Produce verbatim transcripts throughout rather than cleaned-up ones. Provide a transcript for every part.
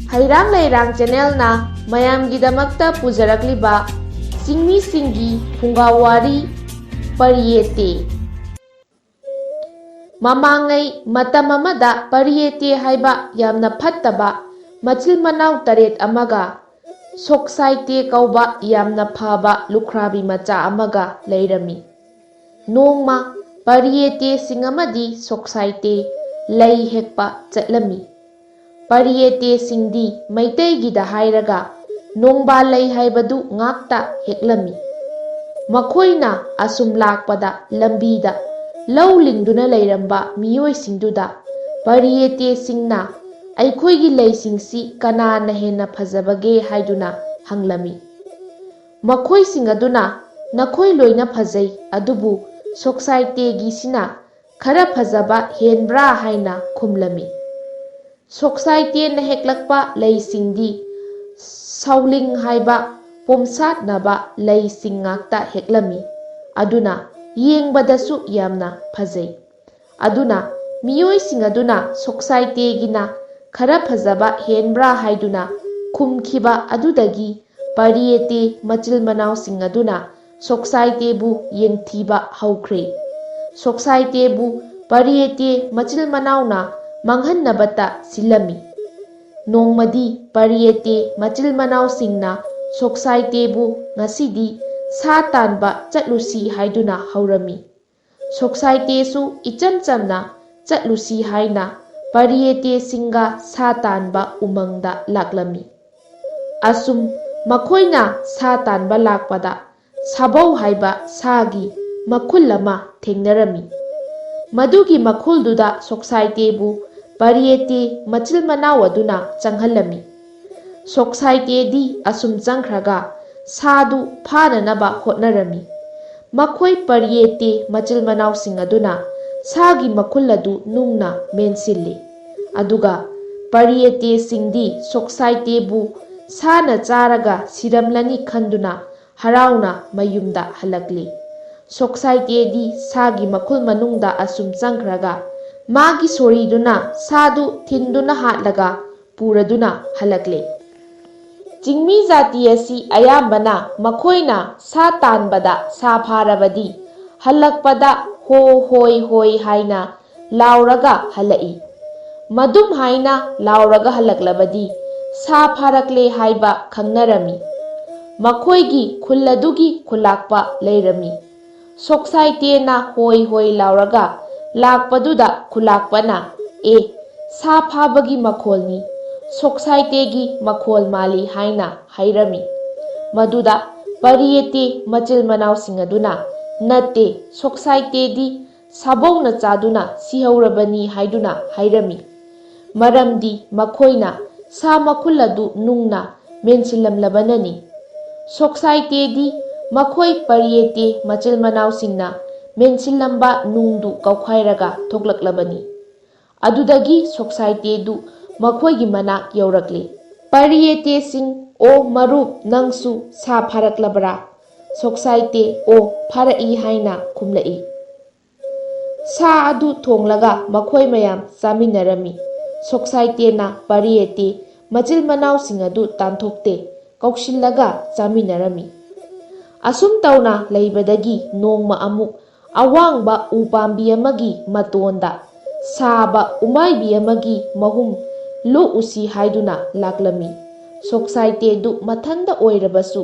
ꯍꯩꯔꯥꯡ ꯂꯩꯔꯥꯡ ꯆꯦꯅꯦꯜꯅ ꯃꯌꯥꯝꯒꯤꯗꯃꯛꯇ ꯄꯨꯖꯔꯛꯂꯤꯕ ꯆꯤꯡꯃꯤꯁꯤꯡꯒꯤ ꯐꯨꯡꯒꯥ ꯋꯥꯔꯤ ꯄꯔꯤꯌꯦꯇꯦ꯫ ꯃꯃꯥꯡꯉꯩ ꯃꯇꯝ ꯑꯃꯗ ꯄꯔꯤꯌꯦꯇꯦ ꯍꯥꯏꯕ ꯌꯥꯝꯅ ꯐꯠꯇꯕ ꯃꯆꯤꯜ ꯃꯅꯥꯎ ꯇꯔꯦꯠ ꯑꯃꯒ ꯁꯣꯛꯁꯥꯏꯇꯦ ꯀꯧꯕ ꯌꯥꯝꯅ ꯐꯕ ꯂꯨꯈ꯭ꯔꯥꯕꯤ ꯃꯆꯥ ꯑꯃꯒ ꯂꯩꯔꯝꯃꯤ꯫ ꯅꯣꯡꯃ ꯄꯔꯤꯌꯦꯇꯦꯁꯤꯡ ꯑꯃꯗꯤ ꯁꯣꯛꯁꯥꯏꯇꯦ ꯂꯩ ꯍꯦꯛꯄ ꯆꯠꯂꯝꯃꯤ꯫ ꯄꯔꯤꯌꯦꯇꯦꯁꯤꯡꯗꯤ ꯃꯩꯇꯩꯒꯤꯗ ꯍꯥꯏꯔꯒ ꯅꯣꯡꯕꯥꯜ ꯂꯩ ꯍꯥꯏꯕꯗꯨ ꯉꯥꯛꯇ ꯍꯦꯛꯂꯝꯃꯤ꯫ ꯃꯈꯣꯏꯅ ꯑꯁꯨꯝ ꯂꯥꯛꯄꯗ ꯂꯝꯕꯤꯗ ꯂꯧ ꯂꯤꯡꯗꯨꯅ ꯂꯩꯔꯝꯕ ꯃꯤꯑꯣꯏꯁꯤꯡꯗꯨꯗ ꯄꯔꯤꯌꯦꯇꯦꯁꯤꯡꯅ "ꯑꯩꯈꯣꯏꯒꯤ ꯂꯩꯁꯤꯡꯁꯤ ꯀꯅꯥꯅ ꯍꯦꯟꯅ ꯐꯖꯕꯒꯦ?" ꯍꯥꯏꯗꯨꯅ ꯍꯪꯂꯝꯃꯤ꯫ ꯃꯈꯣꯏꯁꯤꯡ ꯑꯗꯨꯅ "ꯅꯈꯣꯏ ꯂꯣꯏꯅ ꯐꯖꯩ, ꯑꯗꯨꯕꯨ ꯁꯣꯛꯁꯥꯏꯇꯦꯒꯤꯁꯤꯅ ꯈꯔ ꯐꯖꯕ ꯍꯦꯟꯕ꯭ꯔꯥ?" ꯍꯥꯏꯅ ꯈꯨꯝꯂꯝꯃꯤ꯫ ꯁꯣꯛꯁꯥꯏꯇꯦꯅ ꯍꯦꯛꯂꯛꯄ ꯂꯩꯁꯤꯡꯗꯤ ꯁꯥꯎꯂꯤꯡ ꯍꯥꯏꯕ ꯄꯣꯝꯁꯥꯠꯅꯕ ꯂꯩꯁꯤꯡ ꯉꯥꯛꯇ ꯍꯦꯛꯂꯝꯃꯤ꯫ ꯑꯗꯨꯅ ꯌꯦꯡꯕꯗꯁꯨ ꯌꯥꯝꯅ ꯐꯖꯩ꯫ ꯑꯗꯨꯅ ꯃꯤꯑꯣꯏꯁꯤꯡ ꯑꯗꯨꯅ ꯁꯣꯛꯁꯥꯏꯇꯦꯒꯤꯅ ꯈꯔ ꯐꯖꯕ ꯍꯦꯟꯕ꯭ꯔꯥ ꯍꯥꯏꯗꯨꯅ ꯈꯨꯝꯈꯤꯕ ꯑꯗꯨꯗꯒꯤ ꯄꯔꯤꯌꯦꯇꯦ ꯃꯆꯤꯜ ꯃꯅꯥꯎꯁꯤꯡ ꯑꯗꯨꯅ ꯁꯣꯛꯁꯥꯏꯇꯦꯕꯨ ꯌꯦꯡꯊꯤꯕ ꯍꯧꯈ꯭ꯔꯦ꯫ ꯁꯣꯛꯁꯥꯏꯇꯦꯕꯨ ꯄꯔꯤꯌꯦꯇꯦ ꯃꯆꯤꯜ ꯃꯅꯥꯎꯅ ꯃꯥꯡꯍꯟꯅꯕꯇ ꯁꯤꯜꯂꯝꯃꯤ꯫ ꯅꯣꯡꯃꯗꯤ ꯄꯔꯤꯌꯦꯇꯦ ꯃꯆꯤꯜ ꯃꯅꯥꯎꯁꯤꯡꯅ ꯁꯣꯛꯁꯥꯏꯇꯦꯕꯨ "ꯉꯁꯤꯗꯤ ꯁꯥ ꯇꯥꯟꯕ ꯆꯠꯂꯨꯁꯤ" ꯍꯥꯏꯗꯨꯅ ꯍꯧꯔꯝꯃꯤ꯫ ꯁꯣꯛꯁꯥꯏꯇꯦꯁꯨ ꯏꯆꯝ ꯆꯝꯅ "ꯆꯠꯂꯨꯁꯤ" ꯍꯥꯏꯅ ꯄꯔꯤꯌꯦꯇꯦꯁꯤꯡꯒ ꯁꯥ ꯇꯥꯟꯕ ꯎꯃꯪꯗ ꯂꯥꯛꯂꯝꯃꯤ꯫ ꯑꯁꯨꯝ ꯃꯈꯣꯏꯅ ꯁꯥ ꯇꯥꯟꯕ ꯂꯥꯛꯄꯗ ꯁꯥꯕꯧ ꯍꯥꯏꯕ ꯁꯥꯒꯤ ꯃꯈꯨꯜ ꯑꯃ ꯊꯦꯡꯅꯔꯝꯃꯤ꯫ ꯃꯗꯨꯒꯤ ꯃꯈꯨꯜꯗꯨꯗ ꯁꯣꯛꯁꯥꯏꯇꯦꯕꯨ ꯄꯔꯤꯌꯦꯇꯦ ꯃꯆꯤꯜ ꯃꯅꯥꯎ ꯑꯗꯨꯅ ꯆꯪꯍꯜꯂꯝꯃꯤ꯫ ꯁꯣꯛꯁꯥꯏꯇꯦꯗꯤ ꯑꯁꯨꯝ ꯆꯪꯈ꯭ꯔꯒ ꯁꯥꯗꯨ ꯐꯥꯅꯅꯕ ꯍꯣꯠꯅꯔꯝꯃꯤ꯫ ꯃꯈꯣꯏ ꯄꯔꯤꯌꯦꯇꯦ ꯃꯆꯤꯜ ꯃꯅꯥꯎꯁꯤꯡ ꯑꯗꯨꯅ ꯁꯥꯒꯤ ꯃꯈꯨꯜ ꯑꯗꯨ ꯅꯨꯡꯅ ꯃꯦꯟꯁꯤꯜꯂꯤ꯫ ꯑꯗꯨꯒ ꯄꯔꯤꯌꯦꯇꯦꯁꯤꯡꯗꯤ ꯁꯣꯛꯁꯥꯏꯇꯦꯕꯨ ꯁꯥꯅ ꯆꯥꯔꯒ ꯁꯤꯔꯝꯂꯅꯤ ꯈꯟꯗꯨꯅ ꯍꯔꯥꯎꯅ ꯃꯌꯨꯝꯗ ꯍꯜꯂꯛꯂꯤ꯫ ꯁꯣꯛꯁꯥꯏꯇꯦꯗꯤ ꯁꯥꯒꯤ ꯃꯈꯨꯜ ꯃꯅꯨꯡꯗ ꯑꯁꯨꯝ ꯆꯪꯈ꯭ꯔꯒ ꯃꯥꯒꯤ ꯁꯣꯔꯤꯗꯨꯅ ꯁꯥꯗꯨ ꯊꯤꯟꯗꯨꯅ ꯍꯥꯠꯂꯒ ꯄꯨꯔꯗꯨꯅ ꯍꯜꯂꯛꯂꯦ꯫ ꯆꯤꯡꯃꯤ ꯖꯥꯇꯤ ꯑꯁꯤ ꯑꯌꯥꯝꯕꯅ ꯃꯈꯣꯏꯅ ꯁꯥ ꯇꯥꯟꯕꯗ ꯁꯥ ꯐꯥꯔꯕꯗꯤ ꯍꯜꯂꯛꯄꯗ "ꯍꯣ ꯍꯣꯏ ꯍꯣꯏ" ꯍꯥꯏꯅ ꯂꯥꯎꯔꯒ ꯍꯜꯂꯛꯏ꯫ ꯃꯗꯨꯝ ꯍꯥꯏꯅ ꯂꯥꯎꯔꯒ ꯍꯜꯂꯛꯂꯕꯗꯤ ꯁꯥ ꯐꯥꯔꯛꯂꯦ ꯍꯥꯏꯕ ꯈꯪꯅꯔꯝꯃꯤ꯫ ꯃꯈꯣꯏꯒꯤ ꯈꯨꯜ ꯑꯗꯨꯒꯤ ꯈꯨꯂꯥꯛꯄ ꯂꯩꯔꯝꯃꯤ꯫ ꯁꯣꯛꯁꯥꯏꯇꯦꯅ "ꯍꯣꯏ ꯍꯣꯏ" ꯂꯥꯎꯔꯒ ꯂꯥꯛꯄꯗꯨꯗ ꯈꯨꯂꯥꯛꯄꯅ "ꯑꯦ, ꯁꯥ ꯐꯥꯕꯒꯤ ꯃꯈꯣꯜꯅꯤ, ꯁꯣꯛꯁꯥꯏꯇꯦꯒꯤ ꯃꯈꯣꯜ ꯃꯥꯜꯂꯤ" ꯍꯥꯏꯅ ꯍꯥꯏꯔꯝꯃꯤ꯫ ꯃꯗꯨꯗ ꯄꯔꯤꯌꯦꯇꯦ ꯃꯆꯤꯜ ꯃꯅꯥꯎꯁꯤꯡ ꯑꯗꯨꯅ "ꯅꯠꯇꯦ, ꯁꯣꯛꯁꯥꯏꯇꯦꯗꯤ ꯁꯥꯕꯧꯅ ꯆꯥꯗꯨꯅ ꯁꯤꯍꯧꯔꯕꯅꯤ" ꯍꯥꯏꯗꯨꯅ ꯍꯥꯏꯔꯝꯃꯤ꯫ ꯃꯔꯝꯗꯤ ꯃꯈꯣꯏꯅ ꯁꯥ ꯃꯈꯨꯜ ꯑꯗꯨ ꯅꯨꯡꯅ ꯃꯦꯟꯁꯤꯜꯂꯝꯂꯕꯅꯅꯤ꯫ ꯁꯣꯛꯁꯥꯏꯇꯦꯗꯤ ꯃꯈꯣꯏ ꯄꯔꯤꯌꯦꯇꯦ ꯃꯆꯤꯜ ꯃꯅꯥꯎꯁꯤꯡꯅ ꯃꯦꯟꯁꯤꯜꯂꯝꯕ ꯅꯨꯡꯗꯨ ꯀꯧꯈꯥꯏꯔꯒ ꯊꯣꯛꯂꯛꯂꯕꯅꯤ꯫ ꯑꯗꯨꯗꯒꯤ ꯁꯣꯛꯁꯥꯏꯇꯦꯗꯨ ꯃꯈꯣꯏꯒꯤ ꯃꯅꯥꯛ ꯌꯧꯔꯛꯂꯤ꯫ "ꯄꯔꯤꯌꯦꯇꯦꯁꯤꯡ, ꯑꯣ ꯃꯔꯨꯞ, ꯅꯪꯁꯨ ꯁꯥ ꯐꯥꯔꯛꯂꯕ꯭ꯔꯥ?" ꯁꯣꯛꯁꯥꯏꯇꯦ "ꯑꯣ, ꯐꯥꯔꯛꯏ" ꯍꯥꯏꯅ ꯈꯨꯝꯂꯛꯏ꯫ ꯁꯥ ꯑꯗꯨ ꯊꯣꯡꯂꯒ ꯃꯈꯣꯏ ꯃꯌꯥꯝ ꯆꯥꯃꯤꯟꯅꯔꯝꯃꯤ꯫ ꯁꯣꯛꯁꯥꯏꯇꯦꯅ ꯄꯔꯤꯌꯦꯇꯦ ꯃꯆꯤꯜ ꯃꯅꯥꯎꯁꯤꯡ ꯑꯗꯨ ꯇꯥꯟꯊꯣꯛꯇꯦ, ꯀꯧꯁꯤꯜꯂꯒ ꯆꯥꯃꯤꯟꯅꯔꯝꯃꯤ꯫ ꯑꯁꯨꯝ ꯇꯧꯅ ꯂꯩꯕꯗꯒꯤ ꯅꯣꯡꯃ ꯑꯃꯨꯛ ꯑꯋꯥꯡꯕ ꯎ ꯄꯥꯝꯕꯤ ꯑꯃꯒꯤ ꯃꯇꯣꯟꯗ ꯁꯥꯕ ꯎꯃꯥꯏꯕꯤ ꯑꯃꯒꯤ ꯃꯍꯨꯝ ꯂꯣꯛꯎꯁꯤ ꯍꯥꯏꯗꯨꯅ ꯂꯥꯛꯂꯝꯃꯤ꯫ ꯁꯣꯛꯁꯥꯏꯇꯦꯗꯨ ꯃꯊꯟꯗ ꯑꯣꯏꯔꯕꯁꯨ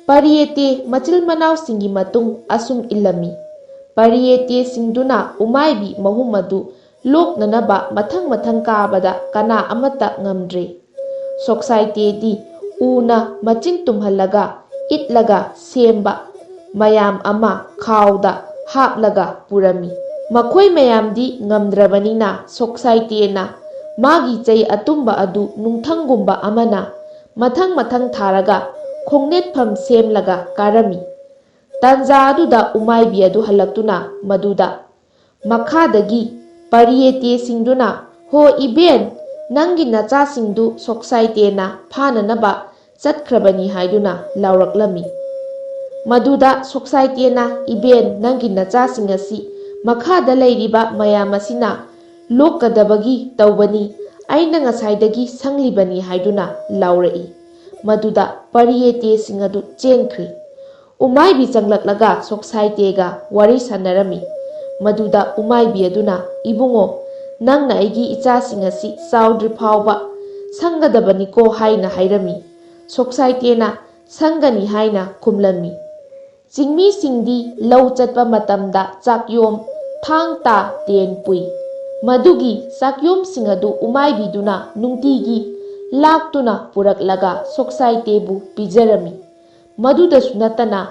ꯄꯔꯤꯌꯦꯇꯦ ꯃꯆꯤꯜ ꯃꯅꯥꯎꯁꯤꯡꯒꯤ ꯃꯇꯨꯡ ꯑꯁꯨꯝ ꯏꯜꯂꯝꯃꯤ꯫ ꯄꯔꯤꯌꯦꯇꯦꯁꯤꯡꯗꯨꯅ ꯎꯃꯥꯏꯕꯤ ꯃꯍꯨꯝ ꯑꯗꯨ ꯂꯣꯛꯅꯅꯕ ꯃꯊꯪ ꯃꯊꯪ ꯀꯥꯕꯗ ꯀꯅꯥ ꯑꯃꯠꯇ ꯉꯝꯗ꯭ꯔꯦ꯫ ꯁꯣꯛꯁꯥꯏꯇꯦꯗꯤ ꯎꯅ ꯃꯆꯤꯟ ꯇꯨꯝꯍꯜꯂꯒ, ꯏꯠꯂꯒ ꯁꯦꯝꯕ ꯃꯌꯥꯝ ꯑꯃ ꯈꯥꯎꯗ ꯍꯥꯞꯂꯒ ꯄꯨꯔꯝꯃꯤ꯫ ꯃꯈꯣꯏ ꯃꯌꯥꯝꯗꯤ ꯉꯝꯗ꯭ꯔꯕꯅꯤꯅ ꯁꯣꯛꯁꯥꯏꯇꯦꯅ ꯃꯥꯒꯤ ꯆꯩ ꯑꯇꯨꯝꯕ ꯑꯗꯨ ꯅꯨꯡꯊꯪꯒꯨꯝꯕ ꯑꯃꯅ ꯃꯊꯪ ꯃꯊꯪ ꯊꯥꯔꯒ ꯈꯣꯡꯅꯦꯠꯐꯝ ꯁꯦꯝꯂꯒ ꯀꯥꯔꯝꯃꯤ꯫ ꯇꯥꯟꯖꯥ ꯑꯗꯨꯗ ꯎꯃꯥꯏꯕꯤ ꯑꯗꯨ ꯍꯜꯂꯛꯇꯨꯅ ꯃꯗꯨꯗ ꯃꯈꯥꯗꯒꯤ ꯄꯔꯤꯌꯦꯇꯦꯁꯤꯡꯗꯨꯅ, "ꯍꯣ ꯏꯕꯦꯟ, ꯅꯪꯒꯤ ꯅꯆꯥꯁꯤꯡꯗꯨ ꯁꯣꯛꯁꯥꯏꯇꯦꯅ ꯐꯥꯅꯅꯕ ꯆꯠꯈ꯭ꯔꯕꯅꯤ" ꯍꯥꯏꯗꯨꯅ ꯂꯥꯎꯔꯛꯂꯝꯃꯤ꯫ ꯃꯗꯨꯗ ꯁꯣꯛꯁꯥꯏꯇꯦꯅ, "ꯏꯕꯦꯟ, ꯅꯪꯒꯤ ꯅꯆꯥꯁꯤꯡ ꯑꯁꯤ ꯃꯈꯥꯗ ꯂꯩꯔꯤꯕ ꯃꯌꯥꯝ ꯑꯁꯤꯅ ꯂꯣꯛꯀꯗꯕꯒꯤ ꯇꯧꯕꯅꯤ, "ꯑꯩꯅ ꯉꯁꯥꯏꯗꯒꯤ ꯁꯪꯂꯤꯕꯅꯤ" ꯍꯥꯏꯗꯨꯅ ꯂꯥꯎꯔꯛꯏ꯫ ꯃꯗꯨꯗ ꯄꯔꯤꯌꯦꯇꯦꯁꯤꯡ ꯑꯗꯨ ꯆꯦꯟꯈ꯭ꯔꯤ꯫ ꯎꯃꯥꯏꯕꯤ ꯆꯪꯂꯛꯂꯒ ꯁꯣꯛꯁꯥꯏꯇꯦꯒ ꯋꯥꯔꯤ ꯁꯥꯟꯅꯔꯝꯃꯤ꯫ ꯃꯗꯨꯗ ꯎꯃꯥꯏꯕꯤ ꯑꯗꯨꯅ, "ꯏꯕꯨꯡꯉꯣ, ꯅꯪꯅ ꯑꯩꯒꯤ ꯏꯆꯥꯁꯤꯡ ꯑꯁꯤ ꯆꯥꯎꯗ꯭ꯔꯤ ꯐꯥꯎꯕ ꯁꯪꯒꯗꯕꯅꯤꯀꯣ" ꯍꯥꯏꯅ ꯍꯥꯏꯔꯝꯃꯤ꯫ ꯁꯣꯛꯁꯥꯏꯇꯦꯅ "ꯁꯪꯒꯅꯤ" ꯍꯥꯏꯅ ꯈꯨꯝꯂꯝꯃꯤ꯫ ꯆꯤꯡꯃꯤꯁꯤꯡꯗꯤ ꯂꯧ ꯆꯠꯄ ꯃꯇꯝꯗ ꯆꯥꯛꯌꯣꯝ, ꯊꯥꯡ ꯇꯥ ꯇꯦꯟ ꯄꯨꯏ꯫ ꯃꯗꯨꯒꯤ ꯆꯥꯛꯌꯣꯝꯁꯤꯡ ꯑꯗꯨ ꯎꯃꯥꯏꯕꯤꯗꯨꯅ ꯅꯨꯡꯇꯤꯒꯤ ꯂꯥꯛꯇꯨꯅ ꯄꯨꯔꯛꯂꯒ ꯁꯣꯛꯁꯥꯏꯇꯦꯕꯨ ꯄꯤꯖꯔꯝꯃꯤ꯫ ꯃꯗꯨꯗꯁꯨ ꯅꯠꯇꯅ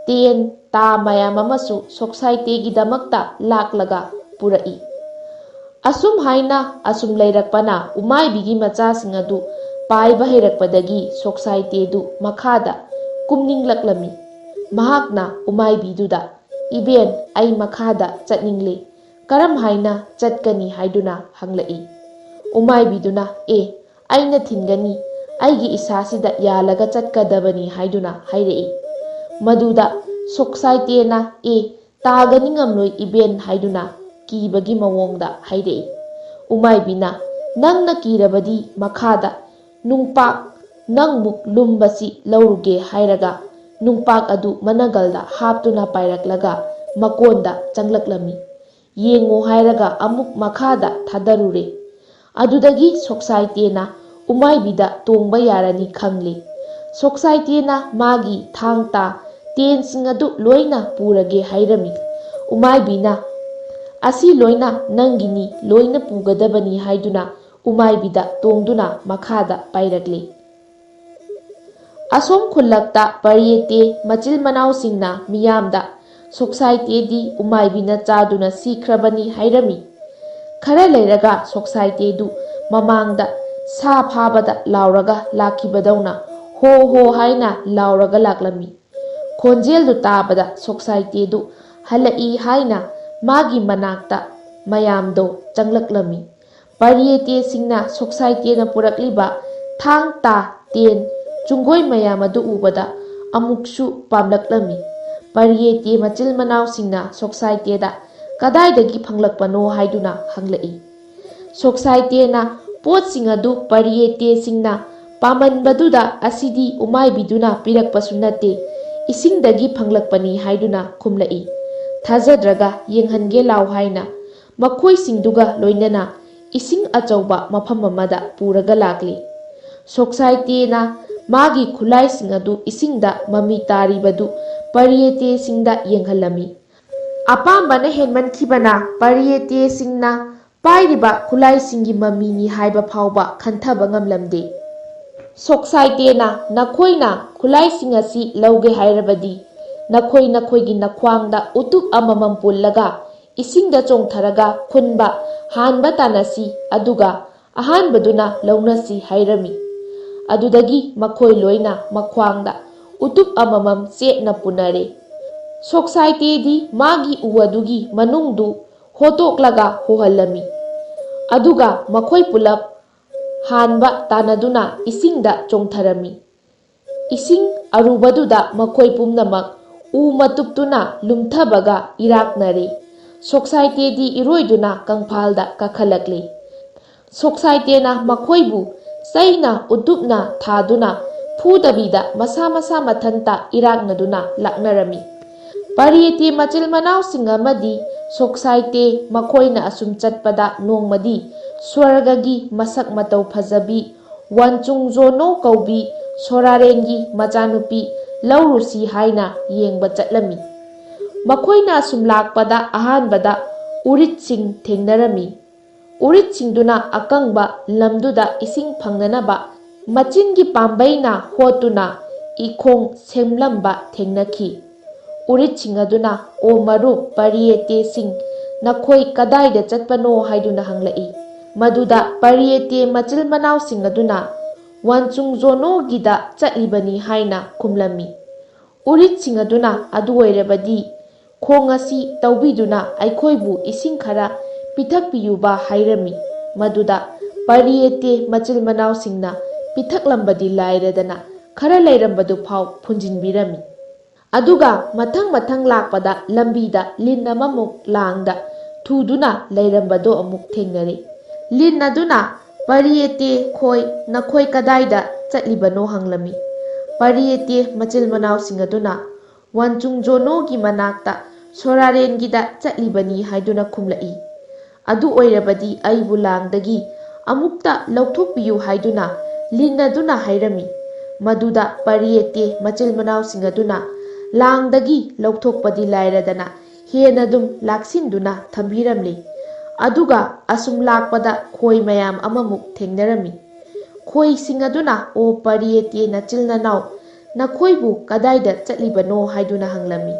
ꯇꯦꯟ, ꯇꯥ ꯃꯌꯥꯝ ꯑꯃꯁꯨ ꯁꯣꯛꯁꯥꯏꯇꯦꯒꯤꯗꯃꯛꯇ ꯂꯥꯛꯂꯒ ꯄꯨꯔꯛꯏ꯫ ꯑꯁꯨꯝ ꯍꯥꯏꯅ ꯑꯁꯨꯝ ꯂꯩꯔꯛꯄꯅ ꯎꯃꯥꯏꯕꯤꯒꯤ ꯃꯆꯥꯁꯤꯡ ꯑꯗꯨ ꯄꯥꯏꯕ ꯍꯩꯔꯛꯄꯗꯒꯤ ꯁꯣꯛꯁꯥꯏꯇꯦꯗꯨ ꯃꯈꯥꯗ ꯀꯨꯝꯅꯤꯡꯂꯛꯂꯝꯃꯤ꯫ ꯃꯍꯥꯛꯅ ꯎꯃꯥꯏꯕꯤꯗꯨꯗ, "ꯏꯕꯦꯟ, ꯑꯩ ꯃꯈꯥꯗ ꯆꯠꯅꯤꯡꯂꯦ, ꯀꯔꯝ ꯍꯥꯏꯅ ꯆꯠꯀꯅꯤ?" ꯍꯥꯏꯗꯨꯅ ꯍꯪꯂꯛꯏ꯫ ꯎꯃꯥꯏꯕꯤꯗꯨꯅ, "ꯑꯦ, ꯑꯩꯅ ꯊꯤꯟꯒꯅꯤ, ꯑꯩꯒꯤ ꯏꯁꯥꯁꯤꯗ ꯌꯥꯜꯂꯒ ꯆꯠꯀꯗꯕꯅꯤ" ꯍꯥꯏꯗꯨꯅ ꯍꯥꯏꯔꯛꯏ꯫ ꯃꯗꯨꯗ ꯁꯣꯛꯁꯥꯏꯇꯦꯅ, "ꯑꯦ, ꯇꯥꯒꯅꯤ ꯉꯝꯂꯣꯏ ꯏꯕꯦꯟ" ꯍꯥꯏꯗꯨꯅ ꯀꯤꯕꯒꯤ ꯃꯑꯣꯡꯗ ꯍꯥꯏꯔꯛꯏ꯫ ꯎꯃꯥꯏꯕꯤꯅ, "ꯅꯪꯅ ꯀꯤꯔꯕꯗꯤ ꯃꯈꯥꯗ ꯅꯨꯡꯄꯥꯛ ꯅꯪꯃꯨꯛ ꯂꯨꯝꯕꯁꯤ ꯂꯧꯔꯨꯒꯦ" ꯍꯥꯏꯔꯒ ꯅꯨꯡꯄꯥꯛ ꯑꯗꯨ ꯃꯅꯒꯜꯗ ꯍꯥꯞꯇꯨꯅ ꯄꯥꯏꯔꯛꯂꯒ ꯃꯀꯣꯟꯗ ꯆꯪꯂꯛꯂꯝꯃꯤ꯫ "ꯌꯦꯡꯉꯨ" ꯍꯥꯏꯔꯒ ꯑꯃꯨꯛ ꯃꯈꯥꯗ ꯊꯥꯗꯔꯨꯔꯦ꯫ ꯑꯗꯨꯗꯒꯤ ꯁꯣꯛꯁꯥꯏꯇꯦꯅ ꯎꯃꯥꯏꯕꯤꯗ ꯇꯣꯡꯕ ꯌꯥꯔꯅꯤ ꯈꯪꯂꯦ꯫ ꯁꯣꯛꯁꯥꯏꯇꯦꯅ ꯃꯥꯒꯤ ꯊꯥꯡ ꯇꯥ ꯇꯦꯟꯁꯤꯡ ꯑꯗꯨ ꯂꯣꯏꯅ ꯄꯨꯔꯒꯦ ꯍꯥꯏꯔꯝꯃꯤ꯫ ꯎꯃꯥꯏꯕꯤꯅ, "ꯑꯁꯤ ꯂꯣꯏꯅ ꯅꯪꯒꯤꯅꯤ, ꯂꯣꯏꯅ ꯄꯨꯒꯗꯕꯅꯤ" ꯍꯥꯏꯗꯨꯅ ꯎꯃꯥꯏꯕꯤꯗ ꯇꯣꯡꯗꯨꯅ ꯃꯈꯥꯗ ꯄꯥꯏꯔꯛꯂꯤ꯫ ꯑꯁꯣꯝ ꯈꯨꯜꯂꯛꯇ ꯄꯔꯤꯌꯦꯇꯦ ꯃꯆꯤꯜ ꯃꯅꯥꯎꯁꯤꯡꯅ ꯃꯤꯌꯥꯝꯗ, "ꯁꯣꯛꯁꯥꯏꯇꯦꯗꯤ ꯎꯃꯥꯏꯕꯤꯅ ꯆꯥꯗꯨꯅ ꯁꯤꯈ꯭ꯔꯕꯅꯤ" ꯍꯥꯏꯔꯝꯃꯤ꯫ ꯈꯔ ꯂꯩꯔꯒ ꯁꯣꯛꯁꯥꯏꯇꯦꯗꯨ ꯃꯃꯥꯡꯗ ꯁꯥ ꯐꯥꯕꯗ ꯂꯥꯎꯔꯒ ꯂꯥꯛꯈꯤꯕꯗꯧꯅ "ꯍꯣ ꯍꯣ" ꯍꯥꯏꯅ ꯂꯥꯎꯔꯒ ꯂꯥꯛꯂꯝꯃꯤ꯫ ꯈꯣꯟꯖꯦꯜꯗꯨ ꯇꯥꯕꯗ ꯁꯣꯛꯁꯥꯏꯇꯦꯗꯨ ꯍꯜꯂꯛꯏ ꯍꯥꯏꯅ ꯃꯥꯒꯤ ꯃꯅꯥꯛꯇ ꯃꯌꯥꯝꯗꯣ ꯆꯪꯂꯛꯂꯝꯃꯤ꯫ ꯄꯔꯤꯌꯦꯇꯦꯁꯤꯡꯅ ꯁꯣꯛꯁꯥꯏꯇꯦꯅ ꯄꯨꯔꯛꯂꯤꯕ ꯊꯥꯡ ꯇꯥ ꯇꯦꯟ ꯆꯨꯡꯒꯣꯏ ꯃꯌꯥꯝ ꯑꯗꯨ ꯎꯕꯗ ꯑꯃꯨꯛꯁꯨ ꯄꯥꯝꯂꯛꯂꯝꯃꯤ꯫ ꯄꯔꯤꯌꯦꯇꯦ ꯃꯆꯤꯜ ꯃꯅꯥꯎꯁꯤꯡꯅ ꯁꯣꯛꯁꯥꯏꯇꯦꯗ "ꯀꯗꯥꯏꯗꯒꯤ ꯐꯪꯂꯛꯄꯅꯣ?" ꯍꯥꯏꯗꯨꯅ ꯍꯪꯂꯛꯏ꯫ ꯁꯣꯛꯁꯥꯏꯇꯦꯅ ꯄꯣꯠꯁꯤꯡ ꯑꯗꯨ ꯄꯔꯤꯌꯦꯇꯦꯁꯤꯡꯅ ꯄꯥꯝꯃꯟꯕꯗꯨꯗ "ꯑꯁꯤꯗꯤ ꯎꯃꯥꯏꯕꯤꯗꯨꯅ ꯄꯤꯔꯛꯄꯁꯨ ꯅꯠꯇꯦ, ꯏꯁꯤꯡꯗꯒꯤ ꯐꯪꯂꯛꯄꯅꯤ" ꯍꯥꯏꯗꯨꯅ ꯈꯨꯝꯂꯛꯏ꯫ ꯊꯥꯖꯗ꯭ꯔꯒ ꯌꯦꯡꯍꯟꯒꯦ ꯂꯥꯎ ꯍꯥꯏꯅ ꯃꯈꯣꯏꯁꯤꯡꯗꯨꯒ ꯂꯣꯏꯅꯅ ꯏꯁꯤꯡ ꯑꯆꯧꯕ ꯃꯐꯝ ꯑꯃꯗ ꯄꯨꯔꯒ ꯂꯥꯛꯂꯤ꯫ ꯁꯣꯛꯁꯥꯏꯇꯦꯅ ꯃꯥꯒꯤ ꯈꯨꯠꯂꯥꯏꯁꯤꯡ ꯑꯗꯨ ꯏꯁꯤꯡꯗ ꯃꯃꯤ ꯇꯥꯔꯤꯕꯗꯨ ꯄꯔꯤꯌꯦꯇꯦꯁꯤꯡꯗ ꯌꯦꯡꯍꯜꯂꯝꯃꯤ꯫ ꯑꯄꯥꯝꯕꯅ ꯍꯦꯟꯃꯟꯈꯤꯕꯅ ꯄꯔꯤꯌꯦꯇꯦꯁꯤꯡꯅ ꯄꯥꯏꯔꯤꯕ ꯈꯨꯠꯂꯥꯏꯁꯤꯡꯒꯤ ꯃꯃꯤꯅꯤ ꯍꯥꯏꯕ ꯐꯥꯎꯕ ꯈꯟꯊꯕ ꯉꯝꯂꯝꯗꯦ꯫ ꯁꯣꯛꯁꯥꯏꯇꯦꯅ "ꯅꯈꯣꯏꯅ ꯈꯨꯠꯂꯥꯏꯁꯤꯡ ꯑꯁꯤ ꯂꯧꯒꯦ ꯍꯥꯏꯔꯕꯗꯤ, ꯅꯈꯣꯏ ꯅꯈꯣꯏꯒꯤ ꯅꯈ꯭ꯋꯥꯡꯗ ꯎꯇꯨꯞ ꯑꯃꯃꯝ ꯄꯨꯜꯂꯒ ꯏꯁꯤꯡꯗ ꯆꯣꯡꯊꯔꯒ ꯈꯨꯟꯕ ꯍꯥꯟꯕ ꯇꯥꯟꯅꯁꯤ, ꯑꯗꯨꯒ ꯑꯍꯥꯟꯕꯗꯨꯅ ꯂꯧꯅꯁꯤ" ꯍꯥꯏꯔꯝꯃꯤ꯫ ꯑꯗꯨꯗꯒꯤ ꯃꯈꯣꯏ ꯂꯣꯏꯅ ꯃꯈ꯭ꯋꯥꯡꯗ ꯎꯇꯨꯞ ꯑꯃꯃꯝ ꯆꯦꯠꯅ ꯄꯨꯅꯔꯦ꯫ ꯁꯣꯛꯁꯥꯏꯇꯦꯗꯤ ꯃꯥꯒꯤ ꯎ ꯑꯗꯨꯒꯤ ꯃꯅꯨꯡꯗꯨ ꯍꯣꯇꯣꯛꯂꯒ ꯍꯣꯍꯜꯂꯝꯃꯤ꯫ ꯑꯗꯨꯒ ꯃꯈꯣꯏ ꯄꯨꯂꯞ ꯍꯥꯟꯕ ꯇꯥꯟꯅꯗꯨꯅ ꯏꯁꯤꯡꯗ ꯆꯣꯡꯊꯔꯝꯃꯤ꯫ ꯏꯁꯤꯡ ꯑꯔꯨꯕꯗꯨꯗ ꯃꯈꯣꯏ ꯄꯨꯝꯅꯃꯛ ꯎ ꯃꯇꯨꯞꯇꯨꯅ ꯂꯨꯝꯊꯕꯒ ꯏꯔꯥꯛꯅꯔꯦ꯫ ꯁꯣꯛꯁꯥꯏꯇꯦꯗꯤ ꯏꯔꯣꯏꯗꯨꯅ ꯀꯪꯐꯥꯜꯗ ꯀꯥꯈꯠꯂꯛꯂꯤ꯫ ꯁꯣꯛꯁꯥꯏꯇꯦꯅ ꯃꯈꯣꯏꯕꯨ ꯆꯩꯅ ꯎꯇꯨꯞꯅ ꯊꯥꯗꯨꯅ ꯐꯨꯗꯕꯤꯗ ꯃꯁꯥ ꯃꯁꯥ ꯃꯊꯟꯇ ꯏꯔꯥꯛꯅꯗꯨꯅ ꯂꯥꯛꯅꯔꯝꯃꯤ꯫ ꯄꯔꯤꯌꯦꯇꯦ ꯃꯆꯤꯜ ꯃꯅꯥꯎꯁꯤꯡ ꯑꯃꯗꯤ ꯁꯣꯛꯁꯥꯏꯇꯦ ꯃꯈꯣꯏꯅ ꯑꯁꯨꯝ ꯆꯠꯄꯗ ꯅꯣꯡꯃꯗꯤ ꯁ꯭ꯋꯔꯒꯒꯤ ꯃꯁꯛ ꯃꯇꯧ ꯐꯖꯕꯤ ꯋꯥꯟꯆꯨꯡ ꯖꯣꯅꯣ ꯀꯧꯕꯤ ꯁꯣꯔꯥꯔꯦꯟꯒꯤ ꯃꯆꯥꯅꯨꯄꯤ ꯂꯧꯔꯨꯁꯤ ꯍꯥꯏꯅ ꯌꯦꯡꯕ ꯆꯠꯂꯝꯃꯤ꯫ ꯃꯈꯣꯏꯅ ꯑꯁꯨꯝ ꯂꯥꯛꯄꯗ ꯑꯍꯥꯟꯕꯗ ꯎꯔꯤꯠꯁꯤꯡ ꯊꯦꯡꯅꯔꯝꯃꯤ꯫ ꯎꯔꯤꯠꯁꯤꯡꯗꯨꯅ ꯑꯀꯪꯕ ꯂꯝꯗꯨꯗ ꯏꯁꯤꯡ ꯐꯪꯅꯅꯕ ꯃꯆꯤꯟꯒꯤ ꯄꯥꯝꯕꯩꯅ ꯍꯣꯠꯇꯨꯅ ꯏꯈꯣꯡ ꯁꯦꯝꯂꯝꯕ ꯊꯦꯡꯅꯈꯤ꯫ ꯎꯔꯤꯠꯁꯤꯡ ꯑꯗꯨꯅ, "ꯑꯣ ꯃꯔꯨꯞ ꯄꯔꯤꯌꯦꯇꯦꯁꯤꯡ, ꯅꯈꯣꯏ ꯀꯗꯥꯏꯗ ꯆꯠꯄꯅꯣ?" ꯍꯥꯏꯗꯨꯅ ꯍꯪꯂꯛꯏ꯫ ꯃꯗꯨꯗ ꯄꯔꯤꯌꯦꯇꯦ ꯃꯆꯤꯜ ꯃꯅꯥꯎꯁꯤꯡ ꯑꯗꯨꯅ, "ꯋꯥꯟꯆꯨꯡ ꯖꯣꯅꯣꯒꯤꯗ ꯆꯠꯂꯤꯕꯅꯤ" ꯍꯥꯏꯅ ꯈꯨꯝꯂꯝꯃꯤ꯫ ꯎꯔꯤꯠꯁꯤꯡ ꯑꯗꯨꯅ, "ꯑꯗꯨ ꯑꯣꯏꯔꯕꯗꯤ ꯈꯣꯡ ꯑꯁꯤ ꯇꯧꯕꯤꯗꯨꯅ ꯑꯩꯈꯣꯏꯕꯨ ꯏꯁꯤꯡ ꯈꯔ ꯄꯤꯊꯛꯄꯤꯌꯨꯕ" ꯍꯥꯏꯔꯝꯃꯤ꯫ ꯃꯗꯨꯗ ꯄꯔꯤꯌꯦꯇꯦ ꯃꯆꯤꯜ ꯃꯅꯥꯎꯁꯤꯡꯅ ꯄꯤꯊꯛꯂꯝꯕꯗꯤ ꯂꯥꯏꯔꯗꯅ, ꯈꯔ ꯂꯩꯔꯝꯕꯗꯨ ꯐꯥꯎ ꯐꯨꯟꯖꯤꯟꯕꯤꯔꯝꯃꯤ꯫ ꯑꯗꯨꯒ ꯃꯊꯪ ꯃꯊꯪ ꯂꯥꯛꯄꯗ ꯂꯝꯕꯤꯗ ꯂꯤꯟ ꯑꯃꯃꯨꯛ ꯂꯥꯡꯗ ꯊꯨꯗꯨꯅ ꯂꯩꯔꯝꯕꯗꯨ ꯑꯃꯨꯛ ꯊꯦꯡꯅꯔꯦ꯫ ꯂꯤꯟ ꯑꯗꯨꯅ "ꯄꯔꯤꯌꯦꯇꯦ ꯈꯣꯏ, ꯅꯈꯣꯏ ꯀꯗꯥꯏꯗ ꯆꯠꯂꯤꯕꯅꯣ?" ꯍꯪꯂꯝꯃꯤ꯫ ꯄꯔꯤꯌꯦꯇꯦ ꯃꯆꯤꯜ ꯃꯅꯥꯎꯁꯤꯡ ꯑꯗꯨꯅ, "ꯋꯥꯟꯆꯨꯡ ꯖꯣꯅꯣꯒꯤ ꯃꯅꯥꯛꯇ ꯁꯣꯔꯥꯔꯦꯟꯒꯤꯗ ꯆꯠꯂꯤꯕꯅꯤ" ꯍꯥꯏꯗꯨꯅ ꯈꯨꯝꯂꯛꯏ꯫ "ꯑꯗꯨ ꯑꯣꯏꯔꯕꯗꯤ ꯑꯩꯕꯨ ꯂꯥꯡꯗꯒꯤ ꯑꯃꯨꯛꯇ ꯂꯧꯊꯣꯛꯄꯤꯌꯨ" ꯍꯥꯏꯗꯨꯅ ꯂꯤꯟ ꯑꯗꯨꯅ ꯍꯥꯏꯔꯝꯃꯤ꯫ ꯃꯗꯨꯗ ꯄꯔꯤꯌꯦꯇꯦ ꯃꯆꯤꯜ ꯃꯅꯥꯎꯁꯤꯡ ꯑꯗꯨꯅ ꯂꯥꯡꯗꯒꯤ ꯂꯧꯊꯣꯛꯄꯗꯤ ꯂꯥꯏꯔꯗꯅ ꯍꯦꯟꯅ ꯑꯗꯨꯝ ꯂꯥꯛꯁꯤꯟꯗꯨꯅ ꯊꯝꯕꯤꯔꯝꯂꯤ꯫ ꯑꯗꯨꯒ ꯑꯁꯨꯝ ꯂꯥꯛꯄꯗ ꯈꯣꯏ ꯃꯌꯥꯝ ꯑꯃꯃꯨꯛ ꯊꯦꯡꯅꯔꯝꯃꯤ꯫ ꯈꯣꯏꯁꯤꯡ ꯑꯗꯨꯅ, "ꯑꯣ ꯄꯔꯤꯌꯦꯇꯦ ꯅꯆꯤꯜ ꯅꯅꯥꯎ, ꯅꯈꯣꯏꯕꯨ ꯀꯗꯥꯏꯗ ꯆꯠꯂꯤꯕꯅꯣ?" ꯍꯥꯏꯗꯨꯅ ꯍꯪꯂꯝꯃꯤ꯫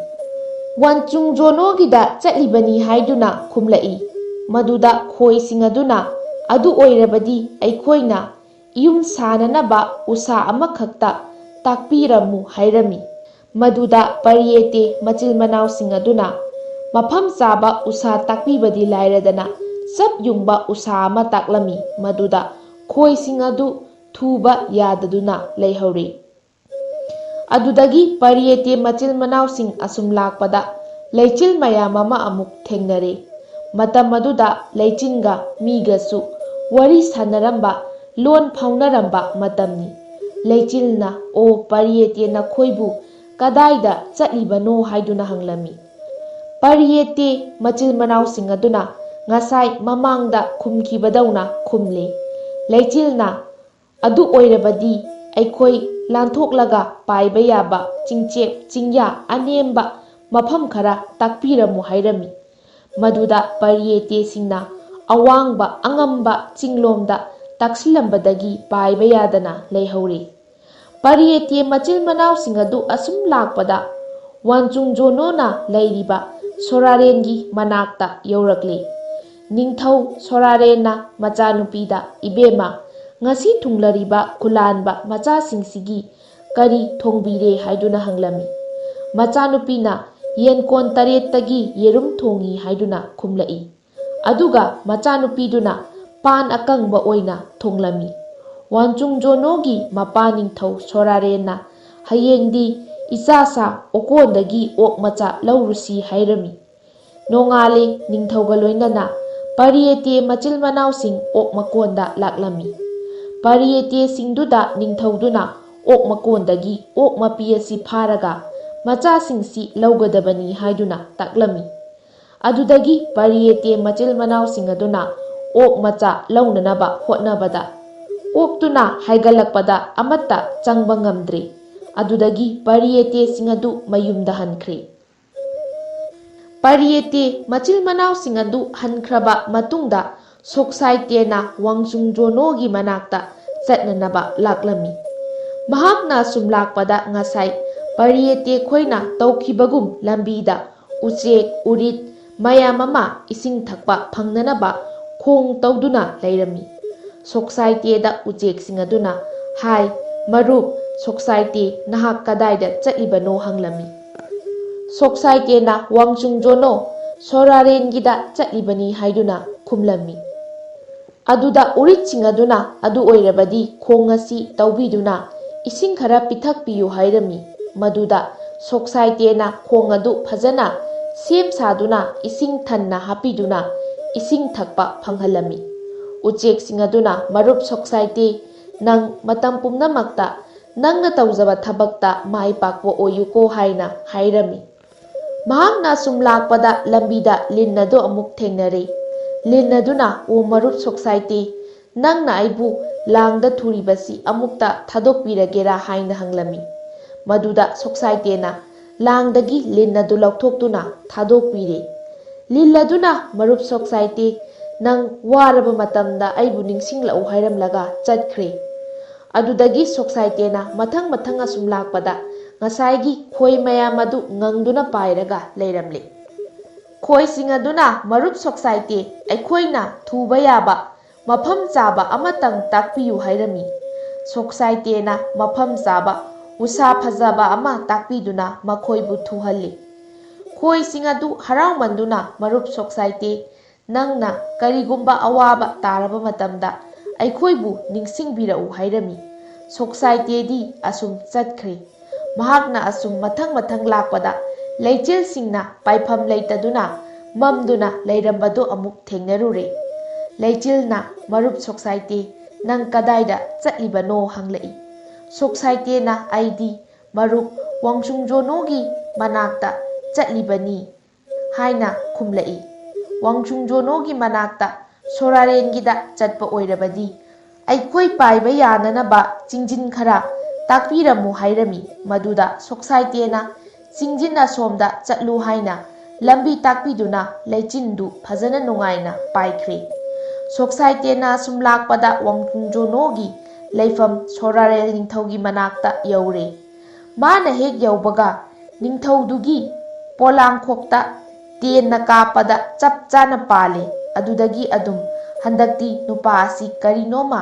"ꯋꯥꯟꯆꯨꯡ ꯖꯣꯅꯣꯒꯤꯗ ꯆꯠꯂꯤꯕꯅꯤ" ꯍꯥꯏꯗꯨꯅ ꯈꯨꯝꯂꯛꯏ꯫ ꯃꯗꯨꯗ ꯈꯣꯏꯁꯤꯡ ꯑꯗꯨꯅ, "ꯑꯗꯨ ꯑꯣꯏꯔꯕꯗꯤ ꯑꯩꯈꯣꯏꯅ ꯌꯨꯝ ꯁꯥꯅꯅꯕ ꯎꯁꯥ ꯑꯃꯈꯛꯇ ꯇꯥꯛꯄꯤꯔꯝꯃꯨ" ꯍꯥꯏꯔꯝꯃꯤ꯫ ꯃꯗꯨꯗ ꯄꯔꯤꯌꯦꯇꯦ ꯃꯆꯤꯜ ꯃꯅꯥꯎꯁꯤꯡ ꯑꯗꯨꯅ ꯃꯐꯝ ꯆꯥꯕ ꯎꯁꯥ ꯇꯥꯛꯄꯤꯕꯗꯤ ꯂꯥꯏꯔꯗꯅ ꯆꯞ ꯌꯨꯡꯕ ꯎꯁꯥ ꯑꯃ ꯇꯥꯛꯂꯝꯃꯤ꯫ ꯃꯗꯨꯗ ꯈꯣꯏꯁꯤꯡ ꯑꯗꯨ ꯊꯨꯕ ꯌꯥꯗꯗꯨꯅ ꯂꯩꯍꯧꯔꯤ꯫ ꯑꯗꯨꯗꯒꯤ ꯄꯔꯤꯌꯦꯇꯦ ꯃꯆꯤꯜ ꯃꯅꯥꯎꯁꯤꯡ ꯑꯁꯨꯝ ꯂꯥꯛꯄꯗ ꯂꯩꯆꯤꯜ ꯃꯌꯥꯝ ꯑꯃ ꯑꯃꯨꯛ ꯊꯦꯡꯅꯔꯦ꯫ ꯃꯇꯝ ꯑꯗꯨꯗ ꯂꯩꯆꯤꯜꯒ ꯃꯤꯒꯁꯨ ꯋꯥꯔꯤ ꯁꯥꯟꯅꯔꯝꯕ, ꯂꯣꯟ ꯐꯥꯎꯅꯔꯝꯕ ꯃꯇꯝꯅꯤ꯫ ꯂꯩꯆꯤꯜꯅ, "ꯑꯣ ꯄꯔꯤꯌꯦꯇꯦ, ꯅꯈꯣꯏꯕꯨ ꯀꯗꯥꯏꯗ ꯆꯠꯂꯤꯕꯅꯣ?" ꯍꯥꯏꯗꯨꯅ ꯍꯪꯂꯝꯃꯤ꯫ ꯄꯔꯤꯌꯦꯇꯦ ꯃꯆꯤꯜ ꯃꯅꯥꯎꯁꯤꯡ ꯑꯗꯨꯅ ꯉꯁꯥꯏ ꯃꯃꯥꯡꯗ ꯈꯨꯝꯈꯤꯕꯗꯧꯅ ꯈꯨꯝꯂꯦ꯫ ꯂꯩꯆꯤꯜꯅ, "ꯑꯗꯨ ꯑꯣꯏꯔꯕꯗꯤ ꯑꯩꯈꯣꯏ ꯂꯥꯟꯊꯣꯛꯂꯒ ꯄꯥꯏꯕ ꯌꯥꯕ ꯆꯤꯡꯆꯦꯞ ꯆꯤꯡꯌꯥ ꯑꯅꯦꯝꯕ ꯃꯐꯝ ꯈꯔ ꯇꯥꯛꯄꯤꯔꯝꯃꯨ" ꯍꯥꯏꯔꯝꯃꯤ꯫ ꯃꯗꯨꯗ ꯄꯔꯤꯌꯦꯇꯦꯁꯤꯡꯅ ꯑꯋꯥꯡꯕ ꯑꯉꯝꯕ ꯆꯤꯡꯂꯣꯝꯗ ꯇꯥꯛꯁꯤꯜꯂꯝꯕꯗꯒꯤ ꯄꯥꯏꯕ ꯌꯥꯗꯅ ꯂꯩꯍꯧꯔꯦ꯫ ꯄꯔꯤꯌꯦꯇꯦ ꯃꯆꯤꯜ ꯃꯅꯥꯎꯁꯤꯡ ꯑꯗꯨ ꯑꯁꯨꯝ ꯂꯥꯛꯄꯗ ꯋꯥꯟꯆꯨꯡ ꯖꯣꯅꯣꯅ ꯂꯩꯔꯤꯕ ꯁꯣꯔꯥꯔꯦꯟꯒꯤ ꯃꯅꯥꯛꯇ ꯌꯧꯔꯛꯂꯦ꯫ ꯅꯤꯡꯊꯧ ꯁꯣꯔꯥꯔꯦꯟꯅ ꯃꯆꯥꯅꯨꯄꯤꯗ, "ꯏꯕꯦꯝꯃ, ꯉꯁꯤ ꯊꯨꯡꯂꯔꯤꯕ ꯈꯨꯂꯥꯟꯕ ꯃꯆꯥꯁꯤꯡꯁꯤꯒꯤ ꯀꯔꯤ ꯊꯣꯡꯕꯤꯔꯦ?" ꯍꯥꯏꯗꯨꯅ ꯍꯪꯂꯝꯃꯤ꯫ ꯃꯆꯥꯅꯨꯄꯤꯅ, "ꯌꯦꯟꯀꯣꯟ ꯇꯔꯦꯠꯇꯒꯤ ꯌꯦꯔꯨꯝ ꯊꯣꯡꯉꯤ" ꯍꯥꯏꯗꯨꯅ ꯈꯨꯝꯂꯛꯏ꯫ ꯑꯗꯨꯒ ꯃꯆꯥꯅꯨꯄꯤꯗꯨꯅ ꯄꯥꯟ ꯑꯀꯪꯕ ꯑꯣꯏꯅ ꯊꯣꯡꯂꯝꯃꯤ꯫ ꯋꯥꯟꯆꯨꯡ ꯖꯣꯅꯣꯒꯤ ꯃꯄꯥ ꯅꯤꯡꯊꯧ ꯁꯣꯔꯥꯔꯦꯟꯅ, "ꯍꯌꯦꯡꯗꯤ ꯏꯆꯥꯁꯥ ꯑꯣꯀꯣꯟꯗꯒꯤ ꯑꯣꯛ ꯃꯆꯥ ꯂꯧꯔꯨꯁꯤ" ꯍꯥꯏꯔꯝꯃꯤ꯫ ꯅꯣꯡꯉꯥꯜꯂꯦ꯫ ꯅꯤꯡꯊꯧꯒ ꯂꯣꯏꯅꯅ ꯄꯔꯤꯌꯦꯇꯦ ꯃꯆꯤꯜ ꯃꯅꯥꯎꯁꯤꯡ ꯑꯣꯛ ꯃꯀꯣꯟꯗ ꯂꯥꯛꯂꯝꯃꯤ꯫ ꯄꯔꯤꯌꯦꯇꯦꯁꯤꯡꯗꯨꯗ ꯅꯤꯡꯊꯧꯗꯨꯅ ꯑꯣꯛ ꯃꯀꯣꯟꯗꯒꯤ ꯑꯣꯛ ꯃꯄꯤ ꯑꯁꯤ ꯐꯥꯔꯒ ꯃꯆꯥꯁꯤꯡꯁꯤ ꯂꯧꯒꯗꯕꯅꯤ ꯍꯥꯏꯗꯨꯅ ꯇꯥꯛꯂꯝꯃꯤ꯫ ꯑꯗꯨꯗꯒꯤ ꯄꯔꯤꯌꯦꯇꯦ ꯃꯆꯤꯜ ꯃꯅꯥꯎꯁꯤꯡ ꯑꯗꯨꯅ ꯑꯣꯛ ꯃꯆꯥ ꯂꯧꯅꯅꯕ ꯍꯣꯠꯅꯕꯗ ꯑꯣꯛꯇꯨꯅ ꯍꯥꯏꯒꯠꯂꯛꯄꯗ ꯑꯃꯠꯇ ꯆꯪꯕ ꯉꯝꯗ꯭ꯔꯦ꯫ ꯑꯗꯨꯗꯒꯤ ꯄꯔꯤꯌꯦꯇꯦꯁꯤꯡ ꯑꯗꯨ ꯃꯌꯨꯝꯗ ꯍꯟꯈ꯭ꯔꯦ꯫ ꯄꯔꯤꯌꯦꯇꯦ ꯃꯆꯤꯜ ꯃꯅꯥꯎꯁꯤꯡ ꯑꯗꯨ ꯍꯟꯈ꯭ꯔꯕ ꯃꯇꯨꯡꯗ ꯁꯣꯛꯁꯥꯏꯇꯦꯅ ꯋꯥꯡꯆꯨꯡ ꯖꯣꯅꯣꯒꯤ ꯃꯅꯥꯛꯇ ꯆꯠꯅꯅꯕ ꯂꯥꯛꯂꯝꯃꯤ꯫ ꯃꯍꯥꯛꯅ ꯁꯨꯝ ꯂꯥꯛꯄꯗ ꯉꯁꯥꯏ ꯄꯔꯤꯌꯦꯇꯦ ꯈꯣꯏꯅ ꯇꯧꯈꯤꯕꯒꯨꯝ ꯂꯝꯕꯤꯗ ꯎꯆꯦꯛ, ꯎꯔꯤꯠ ꯃꯌꯥꯝ ꯑꯃ ꯏꯁꯤꯡ ꯊꯛꯄ ꯐꯪꯅꯅꯕ ꯈꯣꯡ ꯇꯧꯗꯨꯅ ꯂꯩꯔꯝꯃꯤ꯫ ꯁꯣꯛꯁꯥꯏꯇꯦꯗ ꯎꯆꯦꯛꯁꯤꯡ ꯑꯗꯨꯅ ꯍꯥꯏ, "ꯃꯔꯨꯞ ꯁꯣꯛꯁꯥꯏꯇꯦ, ꯅꯍꯥꯛ ꯀꯗꯥꯏꯗ ꯆꯠꯂꯤꯕꯅꯣ?" ꯍꯪꯂꯝꯃꯤ꯫ ꯁꯣꯛꯁꯥꯏꯇꯦꯅ ꯋꯥꯡꯆꯨꯡ ꯖꯣꯅꯣ ꯁꯣꯔꯥꯔꯦꯟꯒꯤꯗ ꯆꯠꯂꯤꯕꯅꯤ ꯍꯥꯏꯗꯨꯅ ꯈꯨꯝꯂꯝꯃꯤ꯫ ꯑꯗꯨꯗ ꯎꯔꯤꯠꯁꯤꯡ ꯑꯗꯨꯅ ꯑꯗꯨ ꯑꯣꯏꯔꯕꯗꯤ ꯈꯣꯡ ꯑꯁꯤ ꯇꯧꯕꯤꯗꯨꯅ ꯏꯁꯤꯡ ꯈꯔ ꯄꯤꯊꯛꯄꯤꯌꯨ ꯍꯥꯏꯔꯝꯃꯤ꯫ ꯃꯗꯨꯗ ꯁꯣꯛꯁꯥꯏꯇꯦꯅ ꯈꯣꯡ ꯑꯗꯨ ꯐꯖꯅ ꯁꯦꯝ ꯁꯥꯗꯨꯅ ꯏꯁꯤꯡ ꯊꯟꯅ ꯍꯥꯞꯄꯤꯗꯨꯅ ꯏꯁꯤꯡ ꯊꯛꯄ ꯐꯪꯍꯜꯂꯝꯃꯤ꯫ ꯎꯆꯦꯛꯁꯤꯡ ꯑꯗꯨꯅ, "ꯃꯔꯨꯞ ꯁꯣꯛꯁꯥꯏꯇꯦ, ꯅꯪ ꯃꯇꯝ ꯄꯨꯝꯅꯃꯛꯇ ꯅꯪꯅ ꯇꯧꯖꯕ ꯊꯕꯛꯇ ꯃꯥꯏ ꯄꯥꯛꯄ ꯑꯣꯏꯌꯨꯀꯣ" ꯍꯥꯏꯅ ꯍꯥꯏꯔꯝꯃꯤ꯫ ꯃꯍꯥꯛꯅ ꯁꯨꯝ ꯂꯥꯛꯄꯗ ꯂꯝꯕꯤꯗ ꯂꯤꯟ ꯑꯗꯨ ꯑꯃꯨꯛ ꯊꯦꯡꯅꯔꯦ꯫ ꯂꯤꯟ ꯑꯗꯨꯅ, "ꯑꯣ ꯃꯔꯨꯞ ꯁꯣꯛꯁꯥꯏꯇꯦ, ꯅꯪꯅ ꯑꯩꯕꯨ ꯂꯥꯡꯗ ꯊꯨꯔꯤꯕꯁꯤ ꯑꯃꯨꯛꯇ ꯊꯥꯗꯣꯛꯄꯤꯔꯒꯦꯔꯥ?" ꯍꯥꯏꯅ ꯍꯪꯂꯝꯃꯤ꯫ ꯃꯗꯨꯗ ꯁꯣꯛꯁꯥꯏꯇꯦꯅ ꯂꯥꯡꯗꯒꯤ ꯂꯤꯟ ꯑꯗꯨ ꯂꯧꯊꯣꯛꯇꯨꯅ ꯊꯥꯗꯣꯛꯄꯤꯔꯦ꯫ ꯂꯤꯟ ꯑꯗꯨꯅ, "ꯃꯔꯨꯞ ꯁꯣꯛꯁꯥꯏꯇꯦ, ꯅꯪ ꯋꯥꯔꯕ ꯃꯇꯝꯗ ꯑꯩꯕꯨ ꯅꯤꯡꯁꯤꯡꯂꯛꯎ" ꯍꯥꯏꯔꯝꯂꯒ ꯆꯠꯈ꯭ꯔꯦ꯫ ꯑꯗꯨꯗꯒꯤ ꯁꯣꯛꯁꯥꯏꯇꯦꯅ ꯃꯊꯪ ꯃꯊꯪ ꯑꯁꯨꯝ ꯂꯥꯛꯄꯗ ꯉꯁꯥꯏꯒꯤ ꯈꯣꯏ ꯃꯌꯥꯝ ꯑꯗꯨ ꯉꯪꯗꯨꯅ ꯄꯥꯏꯔꯒ ꯂꯩꯔꯝꯂꯦ꯫ ꯈꯣꯏꯁꯤꯡ ꯑꯗꯨꯅ, "ꯃꯔꯨꯞ ꯁꯣꯛꯁꯥꯏꯇꯦ, ꯑꯩꯈꯣꯏꯅ ꯊꯨꯕ ꯌꯥꯕ ꯃꯐꯝ ꯆꯥꯕ ꯑꯃꯇꯪ ꯇꯥꯛꯄꯤꯌꯨ" ꯍꯥꯏꯔꯝꯃꯤ꯫ ꯁꯣꯛꯁꯥꯏꯇꯦꯅ ꯃꯐꯝ ꯆꯥꯕ ꯎꯁꯥ ꯐꯖꯕ ꯑꯃ ꯇꯥꯛꯄꯤꯗꯨꯅ ꯃꯈꯣꯏꯕꯨ ꯊꯨꯍꯜꯂꯤ꯫ ꯈꯣꯏꯁꯤꯡ ꯑꯗꯨ ꯍꯔꯥꯎꯃꯟꯗꯨꯅ, "ꯃꯔꯨꯞ ꯁꯣꯛꯁꯥꯏꯇꯦ, ꯅꯪꯅ ꯀꯔꯤꯒꯨꯝꯕ ꯑꯋꯥꯕ ꯇꯥꯔꯕ ꯃꯇꯝꯗ ꯑꯩꯈꯣꯏꯕꯨ ꯅꯤꯡꯁꯤꯡꯕꯤꯔꯛꯎ" ꯍꯥꯏꯔꯝꯃꯤ꯫ ꯁꯣꯛꯁꯥꯏꯇꯦꯗꯤ ꯑꯁꯨꯝ ꯆꯠꯈ꯭ꯔꯦ꯫ ꯃꯍꯥꯛꯅ ꯑꯁꯨꯝ ꯃꯊꯪ ꯃꯊꯪ ꯂꯥꯛꯄꯗ ꯂꯩꯆꯤꯜꯁꯤꯡꯅ ꯄꯥꯏꯐꯝ ꯂꯩꯇꯗꯨꯅ ꯃꯝꯗꯨꯅ ꯂꯩꯔꯝꯕꯗꯨ ꯑꯃꯨꯛ ꯊꯦꯡꯅꯔꯨꯔꯦ꯫ ꯂꯩꯆꯤꯜꯅ, "ꯃꯔꯨꯞ ꯁꯣꯛꯁꯥꯏꯇꯦ, ꯅꯪ ꯀꯗꯥꯏꯗ ꯆꯠꯂꯤꯕꯅꯣ?" ꯍꯪꯂꯛꯏ꯫ ꯁꯣꯛꯁꯥꯏꯇꯦꯅ, "ꯑꯩꯗꯤ ꯃꯔꯨꯞ ꯋꯥꯡꯆꯨꯡ ꯖꯣꯅꯣꯒꯤ ꯃꯅꯥꯛꯇ ꯆꯠꯂꯤꯕꯅꯤ" ꯍꯥꯏꯅ ꯈꯨꯝꯂꯛꯏ꯫ "ꯋꯥꯡꯆꯨꯡ ꯖꯣꯅꯣꯒꯤ ꯃꯅꯥꯛꯇ ꯁꯣꯔꯥꯔꯦꯟꯒꯤꯗ ꯆꯠꯄ ꯑꯣꯏꯔꯕꯗꯤ ꯑꯩꯈꯣꯏ ꯄꯥꯏꯕ ꯌꯥꯅꯅꯕ ꯆꯤꯡꯖꯤꯟ ꯈꯔ ꯇꯥꯛꯄꯤꯔꯝꯃꯨ" ꯍꯥꯏꯔꯝꯃꯤ꯫ ꯃꯗꯨꯗ ꯁꯣꯛꯁꯥꯏꯇꯦꯅ, "ꯆꯤꯡꯖꯤꯟ ꯑꯁꯣꯝꯗ ꯆꯠꯂꯨ" ꯍꯥꯏꯅ ꯂꯝꯕꯤ ꯇꯥꯛꯄꯤꯗꯨꯅ ꯂꯩꯆꯤꯟꯗꯨ ꯐꯖꯅ ꯅꯨꯡꯉꯥꯏꯅ ꯄꯥꯏꯈ꯭ꯔꯦ꯫ ꯁꯣꯛꯁꯥꯏꯇꯦꯅ ꯁꯨꯝ ꯂꯥꯛꯄꯗ ꯋꯥꯡꯆꯨꯡ ꯖꯣꯅꯣꯒꯤ ꯂꯩꯐꯝ ꯁꯣꯔꯥꯔꯦꯜ ꯅꯤꯡꯊꯧꯒꯤ ꯃꯅꯥꯛꯇ ꯌꯧꯔꯦ꯫ ꯃꯥꯅ ꯍꯦꯛ ꯌꯧꯕꯒ ꯅꯤꯡꯊꯧꯗꯨꯒꯤ ꯄꯣꯂꯥꯡꯈꯣꯛꯇ ꯇꯦꯟꯅ ꯀꯥꯞꯄꯗ ꯆꯞ ꯆꯥꯅ ꯄꯥꯜꯂꯦ꯫ ꯑꯗꯨꯗꯒꯤ ꯑꯗꯨꯝ ꯍꯟꯗꯛꯇꯤ ꯅꯨꯄꯥ ꯑꯁꯤ ꯀꯔꯤꯅꯣꯃ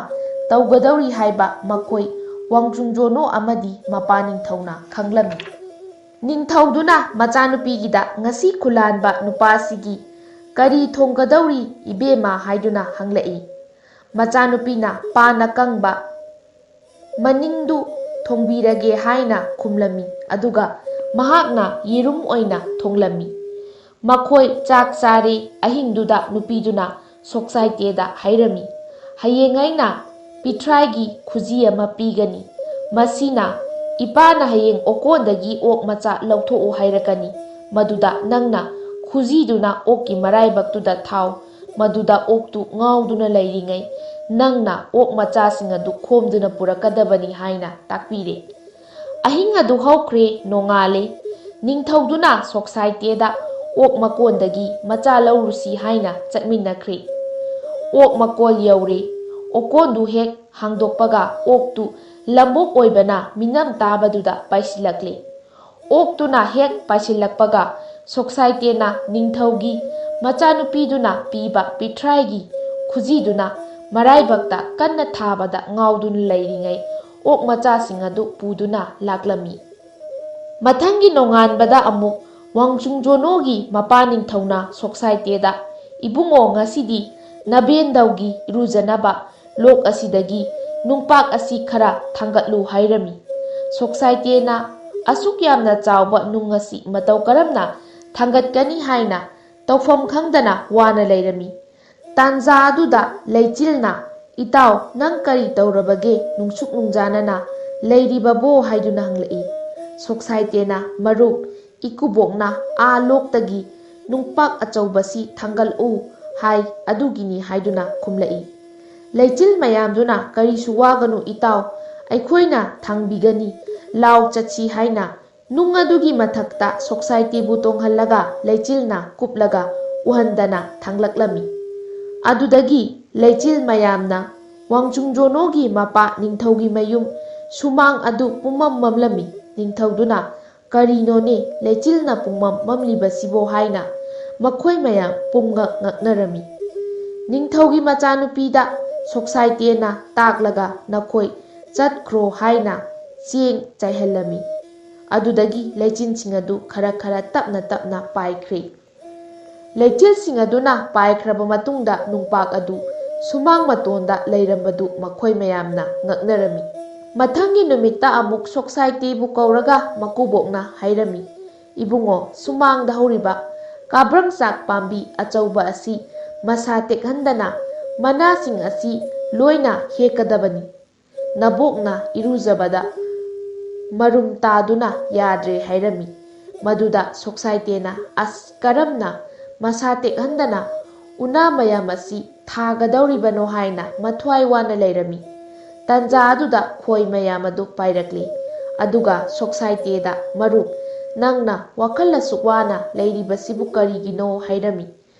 ꯇꯧꯒꯗꯧꯔꯤ ꯍꯥꯏꯕ ꯃꯈꯣꯏ ꯋꯥꯡꯆꯨꯡ ꯖꯣꯅꯣ ꯑꯃꯗꯤ ꯃꯄꯥ ꯅꯤꯡꯊꯧꯅ ꯈꯪꯂꯝꯃꯤ꯫ ꯅꯤꯡꯊꯧꯗꯨꯅ ꯃꯆꯥꯅꯨꯄꯤꯒꯤꯗ ꯉꯁꯤ ꯈꯨꯂꯥꯟꯕ ꯅꯨꯄꯥꯁꯤꯒꯤ "ꯀꯔꯤ ꯊꯣꯡꯒꯗꯧꯔꯤ ꯏꯕꯦꯝꯃ?" ꯍꯥꯏꯗꯨꯅ ꯍꯪꯂꯛꯏ꯫ ꯃꯆꯥꯅꯨꯄꯤꯅ ꯄꯥꯟ ꯑꯀꯪꯕ ꯃꯅꯤꯡꯗꯨ ꯊꯣꯡꯕꯤꯔꯒꯦ ꯍꯥꯏꯅ ꯈꯨꯝꯂꯝꯃꯤ, ꯑꯗꯨꯒ ꯃꯍꯥꯛꯅ ꯌꯦꯔꯨꯝ ꯑꯣꯏꯅ ꯊꯣꯡꯂꯝꯃꯤ꯫ ꯃꯈꯣꯏ ꯆꯥꯛ ꯆꯥꯔꯦ꯫ ꯑꯍꯤꯡꯗꯨꯗ ꯅꯨꯄꯤꯗꯨꯅ ꯁꯣꯛꯁꯥꯏꯇꯦꯗ ꯍꯥꯏꯔꯝꯃꯤ, "ꯍꯌꯦꯡ ꯑꯩꯅ ꯄꯤꯊ꯭ꯔꯥꯏꯒꯤ ꯈꯨꯖꯤ ꯑꯃ ꯄꯤꯒꯅꯤ꯫ ꯃꯁꯤꯅ ꯏꯄꯥꯅ ꯍꯌꯦꯡ ꯑꯣꯀꯣꯟꯗꯒꯤ ꯑꯣꯛ ꯃꯆꯥ ꯂꯧꯊꯣꯛꯎ ꯍꯥꯏꯔꯛꯀꯅꯤ꯫ ꯃꯗꯨꯗ ꯅꯪꯅ ꯈꯨꯖꯤꯗꯨꯅ ꯑꯣꯛꯀꯤ ꯃꯔꯥꯏꯕꯛꯇꯨꯗ ꯊꯥꯎ꯫ ꯃꯗꯨꯗ ꯑꯣꯛꯇꯨ ꯉꯥꯎꯗꯨꯅ ꯂꯩꯔꯤꯉꯩ ꯅꯪꯅ ꯑꯣꯛ ꯃꯆꯥꯁꯤꯡ ꯑꯗꯨ ꯈꯣꯝꯗꯨꯅ ꯄꯨꯔꯛꯀꯗꯕꯅꯤ" ꯍꯥꯏꯅ ꯇꯥꯛꯄꯤꯔꯦ꯫ ꯑꯍꯤꯡ ꯑꯗꯨ ꯍꯧꯈ꯭ꯔꯦ, ꯅꯣꯡꯉꯥꯜꯂꯦ꯫ ꯅꯤꯡꯊꯧꯗꯨꯅ ꯁꯣꯛꯁꯥꯏꯇꯦꯗ ꯑꯣꯛ ꯃꯀꯣꯟꯗꯒꯤ ꯃꯆꯥ ꯂꯧꯔꯨꯁꯤ ꯍꯥꯏꯅ ꯆꯠꯃꯤꯟꯅꯈ꯭ꯔꯦ꯫ ꯑꯣꯛ ꯃꯀꯣꯜ ꯌꯧꯔꯦ꯫ ꯑꯣꯀꯣꯟꯗꯨ ꯍꯦꯛ ꯍꯥꯡꯗꯣꯛꯄꯒ ꯑꯣꯛꯇꯨ ꯂꯝꯕꯣꯛ ꯑꯣꯏꯕꯅ ꯃꯤꯅꯝ ꯇꯥꯕꯗꯨꯗ ꯄꯥꯏꯁꯤꯜꯂꯛꯂꯦ꯫ ꯑꯣꯛꯇꯨꯅ ꯍꯦꯛ ꯄꯥꯏꯁꯤꯜꯂꯛꯄꯒ ꯁꯣꯛꯁꯥꯏꯇꯦꯅ ꯅꯤꯡꯊꯧꯒꯤ ꯃꯆꯥꯅꯨꯄꯤꯗꯨꯅ ꯄꯤꯕ ꯄꯤꯊ꯭ꯔꯥꯏꯒꯤ ꯈꯨꯖꯤꯗꯨꯅ ꯃꯔꯥꯏꯕꯛꯇ ꯀꯟꯅ ꯊꯥꯕꯗ ꯉꯥꯎꯗꯨꯅ ꯂꯩꯔꯤꯉꯩ ꯑꯣꯛ ꯃꯆꯥꯁꯤꯡ ꯑꯗꯨ ꯄꯨꯗꯨꯅ ꯂꯥꯛꯂꯝꯃꯤ꯫ ꯃꯊꯪꯒꯤ ꯅꯣꯡꯉꯥꯟꯕꯗ ꯑꯃꯨꯛ ꯋꯥꯡꯆꯨꯡ ꯖꯣꯅꯣꯒꯤ ꯃꯄꯥ ꯅꯤꯡꯊꯧꯅ ꯁꯣꯛꯁꯥꯏꯇꯦꯗ, "ꯏꯕꯨꯡꯉꯣ, ꯉꯁꯤꯗꯤ ꯅꯕꯦꯟꯗꯧꯒꯤ ꯏꯔꯨꯖꯅꯕ ꯂꯣꯛ ꯑꯁꯤꯗꯒꯤ ꯅꯨꯡꯄꯥꯛ ꯑꯁꯤ ꯈꯔ ꯊꯥꯡꯒꯠꯂꯨ" ꯍꯥꯏꯔꯝꯃꯤ꯫ ꯁꯣꯛꯁꯥꯏꯇꯦꯅ ꯑꯁꯨꯛ ꯌꯥꯝꯅ ꯆꯥꯎꯕ ꯅꯨꯡ ꯑꯁꯤ ꯃꯇꯧ ꯀꯔꯝꯅ ꯊꯥꯡꯒꯠꯀꯅꯤ ꯍꯥꯏꯅ ꯇꯧꯐꯝ ꯈꯪꯗꯅ ꯋꯥꯅ ꯂꯩꯔꯝꯃꯤ꯫ ꯇꯥꯟꯖꯥ ꯑꯗꯨꯗ ꯂꯩꯆꯤꯜꯅ, "ꯏꯇꯥꯎ, ꯅꯪ ꯀꯔꯤ ꯇꯧꯔꯕꯒꯦ ꯅꯨꯡꯁꯨꯛ ꯅꯨꯡꯖꯥꯅꯅ ꯂꯩꯔꯤꯕꯕꯣ?" ꯍꯥꯏꯗꯨꯅ ꯍꯪꯂꯛꯏ꯫ ꯁꯣꯛꯁꯥꯏꯇꯦꯅ, "ꯃꯔꯨꯞ, ꯏꯀꯨꯕꯣꯛꯅ ꯑꯥ ꯂꯣꯛꯇꯒꯤ ꯅꯨꯡꯄꯥꯛ ꯑꯆꯧꯕꯁꯤ ꯊꯥꯡꯒꯠꯂꯛꯎ ꯍꯥꯏ, ꯑꯗꯨꯒꯤꯅꯤ" ꯍꯥꯏꯗꯨꯅ ꯈꯨꯝꯂꯛꯏ꯫ ꯂꯩꯆꯤꯜ ꯃꯌꯥꯝꯗꯨꯅ, "ꯀꯔꯤꯁꯨ ꯋꯥꯒꯅꯨ ꯏꯇꯥꯎ, ꯑꯩꯈꯣꯏꯅ ꯊꯥꯡꯕꯤꯒꯅꯤ, ꯂꯥꯎ ꯆꯠꯁꯤ" ꯍꯥꯏꯅ ꯅꯨꯡ ꯑꯗꯨꯒꯤ ꯃꯊꯛꯇ ꯁꯣꯛꯁꯥꯏꯇꯦꯕꯨ ꯇꯣꯡꯍꯜꯂꯒ ꯂꯩꯆꯤꯜꯅ ꯀꯨꯞꯂꯒ ꯎꯍꯟꯗꯅ ꯊꯥꯡꯂꯛꯂꯝꯃꯤ꯫ ꯑꯗꯨꯗꯒꯤ ꯂꯩꯆꯤꯜ ꯃꯌꯥꯝꯅ, "ꯋꯥꯡꯆꯨꯡꯖꯣꯅꯣꯒꯤ ꯃꯄꯥ ꯅꯤꯡꯊꯧꯒꯤ ꯃꯌꯨꯝ ꯁꯨꯃꯥꯡ ꯑꯗꯨ ꯄꯨꯝꯃꯝ ꯃꯝꯂꯝꯃꯤ"꯫ ꯅꯤꯡꯊꯧꯗꯨꯅ, "ꯀꯔꯤꯅꯣꯅꯦ ꯂꯩꯆꯤꯜꯅ ꯄꯨꯝꯃꯝ ꯃꯝꯂꯤꯕꯁꯤꯕꯣ?" ꯍꯥꯏꯅ ꯃꯈꯣꯏ ꯃꯌꯥꯝ ꯄꯨꯝꯉꯛ ꯉꯛꯅꯔꯝꯃꯤ꯫ ꯅꯤꯡꯊꯧꯒꯤ ꯃꯆꯥꯅꯨꯄꯤꯗ ꯁꯣꯛꯁꯥꯏꯇꯦꯅ ꯇꯥꯛꯂꯒ ꯅꯈꯣꯏ ꯆꯠꯈ꯭ꯔꯣ ꯍꯥꯏꯅ ꯆꯦꯡ ꯆꯥꯏꯍꯜꯂꯝꯃꯤ꯫ ꯑꯗꯨꯗꯒꯤ ꯂꯩꯆꯤꯟꯁꯤꯡ ꯑꯗꯨ ꯈꯔ ꯈꯔ ꯇꯞꯅ ꯇꯞꯅ ꯄꯥꯏꯈ꯭ꯔꯦ꯫ ꯂꯩꯆꯤꯜꯁꯤꯡ ꯑꯗꯨꯅ ꯄꯥꯏꯈ꯭ꯔꯕ ꯃꯇꯨꯡꯗ ꯅꯨꯡꯄꯥꯛ ꯑꯗꯨ ꯁꯨꯃꯥꯡ ꯃꯇꯣꯟꯗ ꯂꯩꯔꯝꯕꯗꯨ ꯃꯈꯣꯏ ꯃꯌꯥꯝꯅ ꯉꯛꯅꯔꯝꯃꯤ꯫ ꯃꯊꯪꯒꯤ ꯅꯨꯃꯤꯠꯇ ꯑꯃꯨꯛ ꯁꯣꯛꯁꯥꯏꯇꯦꯕꯨ ꯀꯧꯔꯒ ꯃꯀꯨꯕꯣꯛꯅ ꯍꯥꯏꯔꯝꯃꯤ, "ꯏꯕꯨꯡꯉꯣ, ꯁꯨꯃꯥꯡꯗ ꯍꯧꯔꯤꯕ ꯀꯥꯕ꯭ꯔꯪꯆꯥꯛ ꯄꯥꯝꯕꯤ ꯑꯆꯧꯕ ꯑꯁꯤ ꯃꯁꯥ ꯇꯦꯛꯍꯟꯗꯅ ꯃꯅꯥꯁꯤꯡ ꯑꯁꯤ ꯂꯣꯏꯅ ꯍꯦꯛꯀꯗꯕꯅꯤ꯫ ꯅꯕꯣꯛꯅ ꯏꯔꯨꯖꯕꯗ ꯃꯔꯨꯝ ꯇꯥꯗꯨꯅ ꯌꯥꯗ꯭ꯔꯦ" ꯍꯥꯏꯔꯝꯃꯤ꯫ ꯃꯗꯨꯗ ꯁꯣꯛꯁꯥꯏꯇꯦꯅ, "ꯑꯁ, ꯀꯔꯝꯅ ꯃꯁꯥ ꯇꯦꯛꯍꯟꯗꯅ ꯎꯅꯥ ꯃꯌꯥꯝ ꯑꯁꯤ ꯊꯥꯒꯗꯧꯔꯤꯕꯅꯣ?" ꯍꯥꯏꯅ ꯃꯊ꯭ꯋꯥꯏ ꯋꯥꯅ ꯂꯩꯔꯝꯃꯤ꯫ ꯇꯟꯖꯥ ꯑꯗꯨꯗ ꯈꯣꯏ ꯃꯌꯥꯝ ꯑꯗꯨ ꯄꯥꯏꯔꯛꯂꯤ꯫ ꯑꯗꯨꯒ ꯁꯣꯛꯁꯥꯏꯇꯦꯗ, "ꯃꯔꯨꯞ, ꯅꯪꯅ ꯋꯥꯈꯜ ꯑꯁꯨꯛ ꯋꯥꯅ ꯂꯩꯔꯤꯕꯁꯤꯕꯨ ꯀꯔꯤꯒꯤꯅꯣ?" ꯍꯥꯏꯔꯝꯃꯤ꯫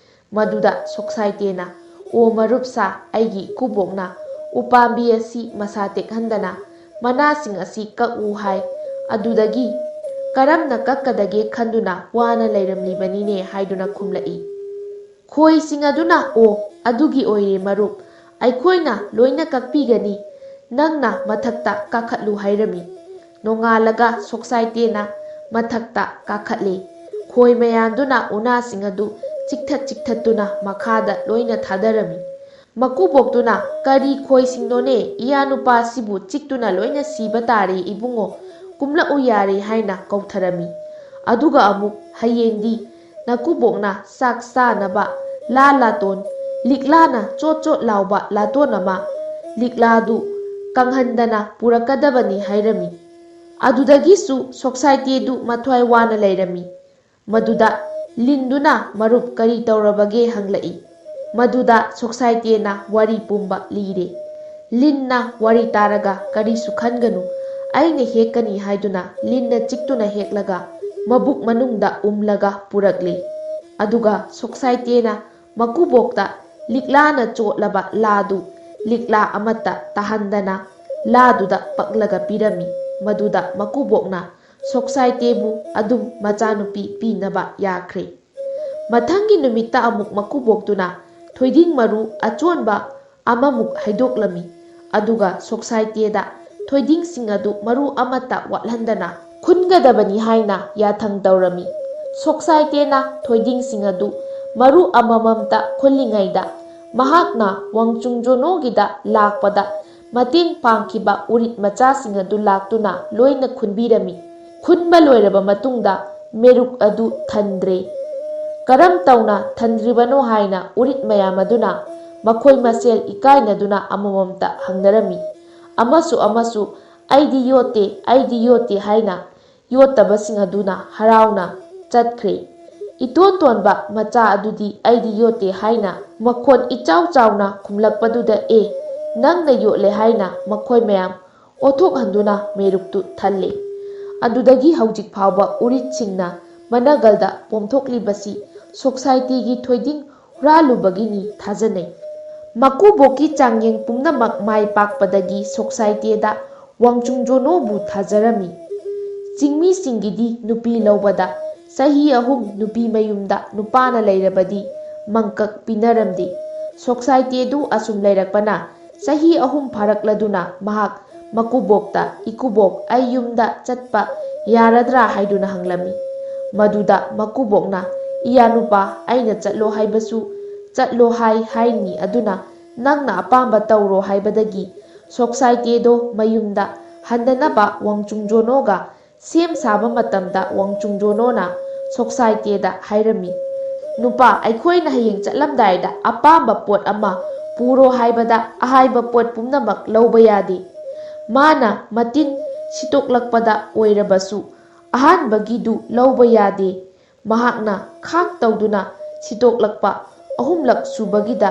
ꯃꯗꯨꯗ ꯁꯣꯛꯁꯥꯏꯇꯦꯅ, "ꯑꯣ ꯃꯔꯨꯞ ꯁꯥ, ꯑꯩꯒꯤ ꯏꯀꯨꯕꯣꯛꯅ ꯎꯄꯥꯝꯕꯤ ꯑꯁꯤ ꯃꯁꯥ ꯇꯦꯛꯍꯟꯗꯅ ꯃꯅꯥꯁꯤꯡ ꯑꯁꯤ ꯀꯛꯎ ꯍꯥꯏ꯫ ꯑꯗꯨꯗꯒꯤ ꯀꯔꯝꯅ ꯀꯛꯀꯗꯒꯦ ꯈꯟꯗꯨꯅ ꯋꯥꯅ ꯂꯩꯔꯝꯂꯤꯕꯅꯤꯅꯦ" ꯍꯥꯏꯗꯨꯅ ꯈꯨꯝꯂꯛꯏ꯫ ꯈꯣꯏꯁꯤꯡ ꯑꯗꯨꯅ, "ꯑꯣ, ꯑꯗꯨꯒꯤ ꯑꯣꯏꯔꯦ ꯃꯔꯨꯞ, ꯑꯩꯈꯣꯏꯅ ꯂꯣꯏꯅ ꯀꯛꯄꯤꯒꯅꯤ, ꯅꯪꯅ ꯃꯊꯛꯇ ꯀꯥꯈꯠꯂꯨ" ꯍꯥꯏꯔꯝꯃꯤ꯫ ꯅꯣꯡꯉꯥꯜꯂꯒ ꯁꯣꯛꯁꯥꯏꯇꯦꯅ ꯃꯊꯛꯇ ꯀꯥꯈꯠꯂꯦ꯫ ꯈꯣꯏ ꯃꯌꯥꯝꯗꯨꯅ ꯎꯅꯥꯁꯤꯡ ꯑꯗꯨ ꯆꯤꯛꯊꯠ ꯆꯤꯛꯊꯠꯇꯨꯅ ꯃꯈꯥꯗ ꯂꯣꯏꯅ ꯊꯥꯗꯔꯝꯃꯤ꯫ ꯃꯀꯨꯕꯣꯛꯇꯨꯅ, "ꯀꯔꯤ ꯈꯣꯏꯁꯤꯡꯅꯣꯅꯦ, ꯏꯌꯥ ꯅꯨꯄꯥꯁꯤꯕꯨ ꯆꯤꯛꯇꯨꯅ ꯂꯣꯏꯅ ꯁꯤꯕ ꯇꯥꯔꯦ ꯏꯕꯨꯡꯉꯣ, ꯀꯨꯝꯂꯛꯎ ꯌꯥꯔꯦ" ꯍꯥꯏꯅ ꯀꯧꯊꯔꯝꯃꯤ꯫ ꯑꯗꯨꯒ ꯑꯃꯨꯛ, "ꯍꯌꯦꯡꯗꯤ ꯅꯀꯨꯕꯣꯛꯅ ꯆꯥꯛ ꯆꯥꯅꯕ ꯂꯥ ꯂꯥꯇꯣꯟ, ꯂꯤꯛꯂꯥꯅ ꯆꯣꯠ ꯆꯣꯠ ꯂꯥꯎꯕ ꯂꯥꯇꯣꯟ ꯑꯃ, ꯂꯤꯛꯂꯥꯗꯨ ꯀꯪꯍꯟꯗꯅ ꯄꯨꯔꯛꯀꯗꯕꯅꯤ ꯍꯥꯏꯔꯝꯃꯤ꯫ ꯑꯗꯨꯗꯒꯤꯁꯨ ꯁꯣꯛꯁꯥꯏꯇꯦꯗꯨ ꯃꯊ꯭ꯋꯥꯏ ꯋꯥꯅ ꯂꯩꯔꯝꯃꯤ꯫ ꯃꯗꯨꯗ ꯂꯤꯟꯗꯨꯅ ꯃꯔꯨꯞ ꯀꯔꯤ ꯇꯧꯔꯕꯒꯦ ꯍꯪꯂꯛꯏ꯫ ꯃꯗꯨꯗ ꯁꯣꯛꯁꯥꯏꯇꯦꯅ ꯋꯥꯔꯤ ꯄꯨꯝꯕ ꯂꯤꯔꯦ꯫ ꯂꯤꯟꯅ ꯋꯥꯔꯤ ꯇꯥꯔꯒ, "ꯀꯔꯤꯁꯨ ꯈꯟꯒꯅꯨ, ꯑꯩꯅ ꯍꯦꯛꯀꯅꯤ" ꯍꯥꯏꯗꯨꯅ ꯂꯤꯟꯅ ꯆꯤꯛꯇꯨꯅ ꯍꯦꯛꯂꯒ ꯃꯕꯨꯛ ꯃꯅꯨꯡꯗ ꯎꯝꯂꯒ ꯄꯨꯔꯛꯂꯤ꯫ ꯑꯗꯨꯒ ꯁꯣꯛꯁꯥꯏꯇꯦꯅ ꯃꯀꯨꯕꯣꯛꯇ ꯂꯤꯛꯂꯥꯅ ꯆꯣꯠꯂꯕ ꯂꯥꯗꯨ ꯂꯤꯛꯂꯥ ꯑꯃꯠꯇ ꯇꯥꯍꯟꯗꯅ ꯂꯥꯗꯨꯗ ꯄꯛꯂꯒ ꯄꯤꯔꯝꯃꯤ꯫ ꯃꯗꯨꯗ ꯃꯀꯨꯕꯣꯛꯅ ꯁꯣꯛꯁꯥꯏꯇꯦꯕꯨ ꯑꯗꯨꯝ ꯃꯆꯥꯅꯨꯄꯤ ꯄꯤꯅꯕ ꯌꯥꯈ꯭ꯔꯦ꯫ ꯃꯊꯪꯒꯤ ꯅꯨꯃꯤꯠꯇ ꯑꯃꯨꯛ ꯃꯀꯨꯕꯣꯛꯇꯨꯅ ꯊꯣꯏꯗꯤꯡ ꯃꯔꯨ ꯑꯆꯣꯟꯕ ꯑꯃꯃꯨꯛ ꯍꯩꯗꯣꯛꯂꯝꯃꯤ꯫ ꯑꯗꯨꯒ ꯁꯣꯛꯁꯥꯏꯇꯦꯗ ꯊꯣꯏꯗꯤꯡꯁꯤꯡ ꯑꯗꯨ ꯃꯔꯨ ꯑꯃꯠꯇ ꯋꯥꯠꯍꯟꯗꯅ ꯈꯨꯟꯒꯗꯕꯅꯤ ꯍꯥꯏꯅ ꯌꯥꯊꯪ ꯇꯧꯔꯝꯃꯤ꯫ ꯁꯣꯛꯁꯥꯏꯇꯦꯅ ꯊꯣꯏꯗꯤꯡꯁꯤꯡ ꯑꯗꯨ ꯃꯔꯨ ꯑꯃꯃꯝꯇ ꯈꯨꯜꯂꯤꯉꯩꯗ ꯃꯍꯥꯛꯅ ꯋꯥꯡꯆꯨꯡ ꯖꯣꯅꯣꯒꯤꯗ ꯂꯥꯛꯄꯗ ꯃꯇꯦꯡ ꯄꯥꯡꯈꯤꯕ ꯎꯔꯤꯠ ꯃꯆꯥꯁꯤꯡ ꯑꯗꯨ ꯂꯥꯛꯇꯨꯅ ꯂꯣꯏꯅ ꯈꯨꯟꯕꯤꯔꯝꯃꯤ꯫ ꯈꯨꯟꯕ ꯂꯣꯏꯔꯕ ꯃꯇꯨꯡꯗ ꯃꯦꯔꯨꯛ ꯑꯗꯨ ꯊꯟꯗ꯭ꯔꯦ꯫ ꯀꯔꯝ ꯇꯧꯅ ꯊꯟꯗ꯭ꯔꯤꯕꯅꯣ ꯍꯥꯏꯅ ꯎꯔꯤꯠ ꯃꯌꯥꯝ ꯑꯗꯨꯅ ꯃꯈꯣꯏ ꯃꯁꯦꯜ ꯏꯀꯥꯏꯅꯗꯨꯅ ꯑꯃꯃꯝꯇ ꯍꯪꯅꯔꯝꯃꯤ꯫ ꯑꯃꯁꯨ ꯑꯃꯁꯨ "ꯑꯩꯗꯤ ꯌꯣꯠꯇꯦ, ꯑꯩꯗꯤ ꯌꯣꯠꯇꯦ" ꯍꯥꯏꯅ ꯌꯣꯠꯇꯕꯁꯤꯡ ꯑꯗꯨꯅ ꯍꯔꯥꯎꯅ ꯆꯠꯈ꯭ꯔꯦ꯫ ꯏꯇꯣꯟ ꯇꯣꯟꯕ ꯃꯆꯥ ꯑꯗꯨꯗꯤ "ꯑꯩꯗꯤ ꯌꯣꯠꯇꯦ" ꯍꯥꯏꯅ ꯃꯈꯣꯟ ꯏꯆꯥꯎ ꯆꯥꯎꯅ ꯈꯨꯝꯂꯛꯄꯗꯨꯗ, "ꯑꯦ, ꯅꯪꯅ ꯌꯣꯠꯂꯦ" ꯍꯥꯏꯅ ꯃꯈꯣꯏ ꯃꯌꯥꯝ ꯑꯣꯊꯣꯛꯍꯟꯗꯨꯅ ꯃꯦꯔꯨꯛꯇꯨ ꯊꯜꯂꯦ꯫ ꯑꯗꯨꯗꯒꯤ ꯍꯧꯖꯤꯛ ꯐꯥꯎꯕ ꯎꯔꯤꯠꯁꯤꯡꯅ ꯃꯅꯒꯜꯗ ꯄꯣꯝꯊꯣꯛꯂꯤꯕꯁꯤ ꯁꯣꯛꯁꯥꯏꯇꯤꯒꯤ ꯊꯣꯏꯗꯤꯡ ꯍꯨꯔꯥꯜꯂꯨꯕꯒꯤꯅꯤ ꯊꯥꯖꯅꯩ꯫ ꯃꯀꯨꯕꯣꯛꯀꯤ ꯆꯥꯡꯌꯦꯡ ꯄꯨꯝꯅꯃꯛ ꯃꯥꯏ ꯄꯥꯛꯄꯗꯒꯤ ꯁꯣꯛꯁꯥꯏꯇꯦꯗ ꯋꯥꯡꯆꯨꯡ ꯖꯣꯅꯣꯕꯨ ꯊꯥꯖꯔꯝꯃꯤ꯫ ꯆꯤꯡꯃꯤꯁꯤꯡꯒꯤꯗꯤ ꯅꯨꯄꯤ ꯂꯧꯕꯗ ꯆꯍꯤ ꯑꯍꯨꯝ ꯅꯨꯄꯤ ꯃꯌꯨꯝꯗ ꯅꯨꯄꯥꯅ ꯂꯩꯔꯕꯗꯤ ꯃꯪꯀꯛ ꯄꯤꯅꯔꯝꯗꯦ꯫ ꯁꯣꯛꯁꯥꯏꯇꯦꯗꯨ ꯑꯁꯨꯝ ꯂꯩꯔꯛꯄꯅ ꯆꯍꯤ ꯑꯍꯨꯝ ꯐꯥꯔꯛꯂꯗꯨꯅ ꯃꯍꯥꯛ ꯃꯀꯨꯕꯣꯛꯇ, "ꯏꯀꯨꯕꯣꯛ, ꯑꯩ ꯌꯨꯝꯗ ꯆꯠꯄ ꯌꯥꯔꯗ꯭ꯔꯥ?" ꯍꯥꯏꯗꯨꯅ ꯍꯪꯂꯝꯃꯤ꯫ ꯃꯗꯨꯗ ꯃꯀꯨꯕꯣꯛꯅ, "ꯏꯌꯥ ꯅꯨꯄꯥ, ꯑꯩꯅ ꯆꯠꯂꯣ ꯍꯥꯏꯕꯁꯨ ꯆꯠꯂꯣ ꯍꯥꯏ ꯍꯥꯏꯅꯤ, ꯑꯗꯨꯅ ꯅꯪꯅ ꯑꯄꯥꯝꯕ ꯇꯧꯔꯣ" ꯍꯥꯏꯕꯗꯒꯤ ꯁꯣꯛꯁꯥꯏꯇꯦꯗꯣ ꯃꯌꯨꯝꯗ ꯍꯟꯗꯅꯕ ꯋꯥꯡꯆꯨꯡ ꯖꯣꯅꯣꯒ ꯁꯦꯝ ꯁꯥꯕ ꯃꯇꯝꯗ ꯋꯥꯡꯆꯨꯡ ꯖꯣꯅꯣꯅ ꯁꯣꯛꯁꯥꯏꯇꯦꯗ ꯍꯥꯏꯔꯝꯃꯤ, "ꯅꯨꯄꯥ, ꯑꯩꯈꯣꯏꯅ ꯍꯌꯦꯡ ꯆꯠꯂꯝꯗꯥꯏꯗ ꯑꯄꯥꯝꯕ ꯄꯣꯠ ꯑꯃ ꯄꯨꯔꯣ ꯍꯥꯏꯕꯗ ꯑꯍꯥꯏꯕ ꯄꯣꯠ ꯄꯨꯝꯅꯃꯛ ꯂꯧꯕ ꯌꯥꯗꯦ꯫ ꯃꯥꯅ ꯃꯇꯤꯟ ꯁꯤꯠꯇꯣꯛꯂꯛꯄꯗ ꯑꯣꯏꯔꯕꯁꯨ ꯑꯍꯥꯟꯕꯒꯤꯗꯨ ꯂꯧꯕ ꯌꯥꯗꯦ꯫ ꯃꯍꯥꯛꯅ ꯈꯥꯛ ꯇꯧꯗꯨꯅ ꯁꯤꯠꯇꯣꯛꯂꯛꯄ ꯑꯍꯨꯝꯂꯛ ꯁꯨꯕꯒꯤꯗ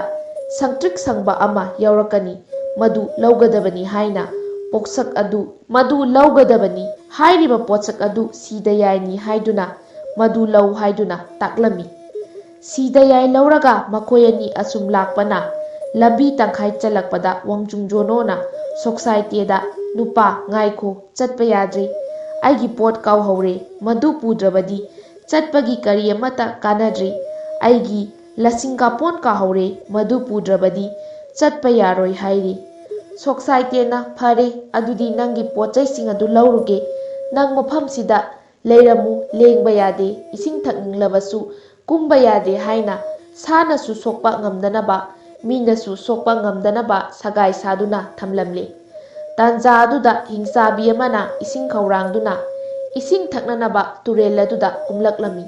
ꯁꯪꯇ꯭ꯔꯤꯛ ꯁꯪꯕ ꯑꯃ ꯌꯥꯎꯔꯛꯀꯅꯤ꯫ ꯃꯗꯨ ꯂꯧꯒꯗꯕꯅꯤ ꯍꯥꯏꯅ ꯄꯣꯠꯁꯛ ꯑꯗꯨ, ꯃꯗꯨ ꯂꯧꯒꯗꯕꯅꯤ꯫ ꯍꯥꯏꯔꯤꯕ ꯄꯣꯠꯁꯛ ꯑꯗꯨ ꯁꯤꯗ ꯌꯥꯏꯅꯤ ꯍꯥꯏꯗꯨꯅ ꯃꯗꯨ ꯂꯧ ꯍꯥꯏꯗꯨꯅ ꯇꯥꯛꯂꯝꯃꯤ꯫ ꯁꯤꯗ ꯌꯥꯏ ꯂꯧꯔꯒ ꯃꯈꯣꯏ ꯑꯅꯤ ꯑꯁꯨꯝ ꯂꯥꯛꯄꯅ ꯂꯝꯕꯤ ꯇꯪꯈꯥꯏ ꯆꯜꯂꯛꯄꯗ ꯋꯥꯡꯆꯨꯡ ꯖꯣꯅꯣꯅ ꯁꯣꯛꯁꯥꯏꯇꯦꯗ, "ꯅꯨꯄꯥ, ꯉꯥꯏꯈꯣ, ꯆꯠꯄ ꯌꯥꯗ꯭ꯔꯦ꯫ ꯑꯩꯒꯤ ꯄꯣꯠ ꯀꯥꯎꯍꯧꯔꯦ꯫ ꯃꯗꯨ ꯄꯨꯗ꯭ꯔꯕꯗꯤ ꯆꯠꯄꯒꯤ ꯀꯔꯤ ꯑꯃꯠꯇ ꯀꯥꯟꯅꯗ꯭ꯔꯦ꯫ ꯑꯩꯒꯤ ꯂꯁꯤꯡ ꯀꯥꯄꯣꯟ ꯀꯥꯎꯍꯧꯔꯦ꯫ ꯃꯗꯨ ꯄꯨꯗ꯭ꯔꯕꯗꯤ ꯆꯠꯄ ꯌꯥꯔꯣꯏ" ꯍꯥꯏꯔꯤ꯫ ꯁꯣꯛꯁꯥꯏꯇꯦꯅ, "ꯐꯔꯦ, ꯑꯗꯨꯗꯤ ꯅꯪꯒꯤ ꯄꯣꯠ ꯆꯩꯁꯤꯡ ꯑꯗꯨ ꯂꯧꯔꯨꯒꯦ꯫ ꯅꯪ ꯃꯐꯝꯁꯤꯗ ꯂꯩꯔꯝꯃꯨ, ꯂꯦꯡꯕ ꯌꯥꯗꯦ, ꯏꯁꯤꯡ ꯊꯛꯅꯤꯡꯂꯕꯁꯨ ꯀꯨꯝꯕ ꯌꯥꯗꯦ" ꯍꯥꯏꯅ ꯁꯥꯅꯁꯨ ꯁꯣꯛꯄ ꯉꯝꯗꯅꯕ, ꯃꯤꯅꯁꯨ ꯁꯣꯛꯄ ꯉꯝꯗꯅꯕ ꯁꯒꯥꯏ ꯁꯥꯗꯨꯅ ꯊꯝꯂꯝꯂꯦ꯫ ꯇꯥꯟꯖꯥ ꯑꯗꯨꯗ ꯍꯤꯡꯆꯥꯕꯤ ꯑꯃꯅ ꯏꯁꯤꯡ ꯈꯧꯔꯥꯡꯗꯨꯅ ꯏꯁꯤꯡ ꯊꯛꯅꯅꯕ ꯇꯨꯔꯦꯜ ꯑꯗꯨꯗ ꯀꯨꯝꯂꯛꯂꯝꯃꯤ꯫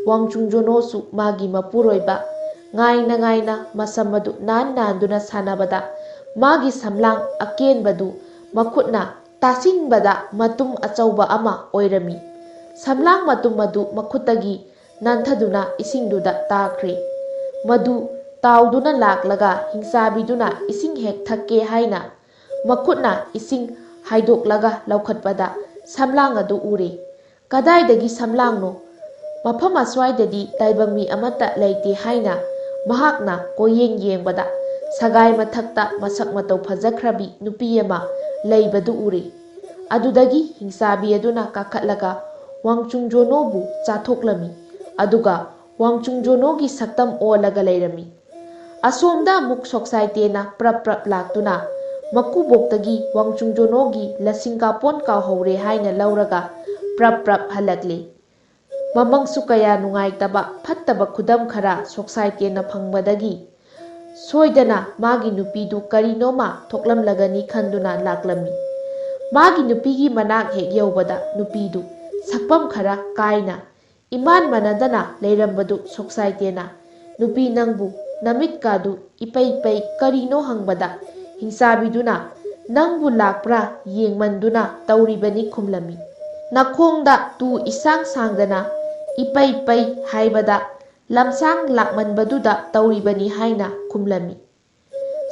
ꯋꯥꯡꯆꯨꯡ ꯖꯣꯅꯣꯁꯨ ꯃꯥꯒꯤ ꯃꯄꯨꯔꯣꯏꯕ ꯉꯥꯏꯅ ꯉꯥꯏꯅ ꯃꯁꯝ ꯑꯗꯨ ꯅꯥꯟ ꯅꯥꯟꯗꯨꯅ ꯁꯥꯟꯅꯕꯗ ꯃꯥꯒꯤ ꯁꯝꯂꯥꯡ ꯑꯀꯦꯟꯕꯗꯨ ꯃꯈꯨꯠꯅ ꯇꯥꯁꯤꯟꯕꯗ ꯃꯇꯨꯝ ꯑꯆꯧꯕ ꯑꯃ ꯑꯣꯏꯔꯝꯃꯤ꯫ ꯁꯝꯂꯥꯡ ꯃꯇꯨꯝ ꯑꯗꯨ ꯃꯈꯨꯠꯇꯒꯤ ꯅꯥꯟꯊꯗꯨꯅ ꯏꯁꯤꯡꯗꯨꯗ ꯇꯥꯈ꯭ꯔꯦ꯫ ꯃꯗꯨ ꯇꯥꯎꯗꯨꯅ ꯂꯥꯛꯂꯒ ꯍꯤꯡꯆꯥꯕꯤꯗꯨꯅ ꯏꯁꯤꯡ ꯍꯦꯛ ꯊꯛꯀꯦ ꯍꯥꯏꯅ ꯃꯈꯨꯠꯅ ꯏꯁꯤꯡ ꯍꯥꯏꯗꯣꯛꯂꯒ ꯂꯧꯈꯠꯄꯗ ꯁꯝꯂꯥꯡ ꯑꯗꯨ ꯎꯔꯦ꯫ "ꯀꯗꯥꯏꯗꯒꯤ ꯁꯝꯂꯥꯡꯅꯣ? ꯃꯐꯝ ꯑꯁ꯭ꯋꯥꯏꯗꯗꯤ ꯇꯥꯏꯕꯪ ꯃꯤ ꯑꯃꯠꯇ ꯂꯩꯇꯦ" ꯍꯥꯏꯅ ꯃꯍꯥꯛꯅ ꯀꯣꯏꯌꯦꯡ ꯌꯦꯡꯕꯗ ꯁꯒꯥꯏ ꯃꯊꯛꯇ ꯃꯁꯛ ꯃꯇꯧ ꯐꯖꯈ꯭ꯔꯕꯤ ꯅꯨꯄꯤ ꯑꯃ ꯂꯩꯕꯗꯨ ꯎꯔꯦ꯫ ꯑꯗꯨꯗꯒꯤ ꯍꯤꯡꯆꯥꯕꯤ ꯑꯗꯨꯅ ꯀꯥꯈꯠꯂꯒ ꯋꯥꯡꯆꯨꯡ ꯖꯣꯅꯣꯕꯨ ꯆꯥꯊꯣꯛꯂꯝꯃꯤ꯫ ꯑꯗꯨꯒ ꯋꯥꯡꯆꯨꯡ ꯖꯣꯅꯣꯒꯤ ꯁꯛꯇꯝ ꯑꯣꯜꯂꯒ ꯂꯩꯔꯝꯃꯤ꯫ ꯑꯁꯣꯝꯗ ꯑꯃꯨꯛ ꯁꯣꯛꯁꯥꯏꯇꯦꯅ ꯄ꯭ꯔꯞ ꯄ꯭ꯔꯞ ꯂꯥꯛꯇꯨꯅ ꯃꯀꯨꯕꯣꯛꯇꯒꯤ ꯋꯥꯡꯆꯨꯡ ꯖꯣꯅꯣꯒꯤ ꯂꯁꯤꯡ ꯀꯥꯄꯣꯟ ꯀꯥꯎꯍꯧꯔꯦ ꯍꯥꯏꯅ ꯂꯧꯔꯒ ꯄ꯭ꯔꯞ ꯄ꯭ꯔꯞ ꯍꯜꯂꯛꯂꯤ꯫ ꯃꯃꯪꯁꯨ ꯀꯌꯥ ꯅꯨꯡꯉꯥꯏꯇꯕ ꯐꯠꯇꯕ ꯈꯨꯗꯝ ꯈꯔ ꯁꯣꯛꯁꯥꯏꯇꯦꯅ ꯐꯪꯕꯗꯒꯤ ꯁꯣꯏꯗꯅ ꯃꯥꯒꯤ ꯅꯨꯄꯤꯗꯨ ꯀꯔꯤꯅꯣꯃ ꯊꯣꯛꯂꯝꯂꯒꯅꯤ ꯈꯟꯗꯨꯅ ꯂꯥꯛꯂꯝꯃꯤ꯫ ꯃꯥꯒꯤ ꯅꯨꯄꯤꯒꯤ ꯃꯅꯥꯛ ꯍꯦꯛ ꯌꯧꯕꯗ ꯅꯨꯄꯤꯗꯨ ꯁꯛꯐꯝ ꯈꯔ ꯀꯥꯏꯅ ꯏꯃꯥꯟ ꯃꯥꯟꯅꯗꯅ ꯂꯩꯔꯝꯕꯗꯨ ꯁꯣꯛꯁꯥꯏꯇꯦꯅ, "ꯅꯨꯄꯤ, ꯅꯪꯕꯨ ꯅꯃꯤꯠꯀꯥꯗꯨ ꯏꯄꯩ ꯄꯩ ꯀꯔꯤꯅꯣ?" ꯍꯪꯕꯗ, ꯍꯤꯡꯆꯥꯕꯤꯗꯨꯅ, "ꯅꯪꯕꯨ ꯂꯥꯛꯄ꯭ꯔꯥ ꯌꯦꯡꯃꯟꯗꯨꯅ ꯇꯧꯔꯤꯕꯅꯤ" ꯈꯨꯝꯂꯝꯃꯤ꯫ ꯅꯥꯈꯣꯡꯗ ꯇꯨ ꯏꯁꯥꯡ ꯁꯥꯡꯗꯅ ꯏꯄꯩ ꯄꯩ ꯍꯥꯏꯕꯗ, "ꯂꯝꯁꯥꯡ ꯂꯥꯛꯃꯟꯕꯗꯨꯗ ꯇꯧꯔꯤꯕꯅꯤ" ꯍꯥꯏꯅ ꯈꯨꯝꯂꯝꯃꯤ꯫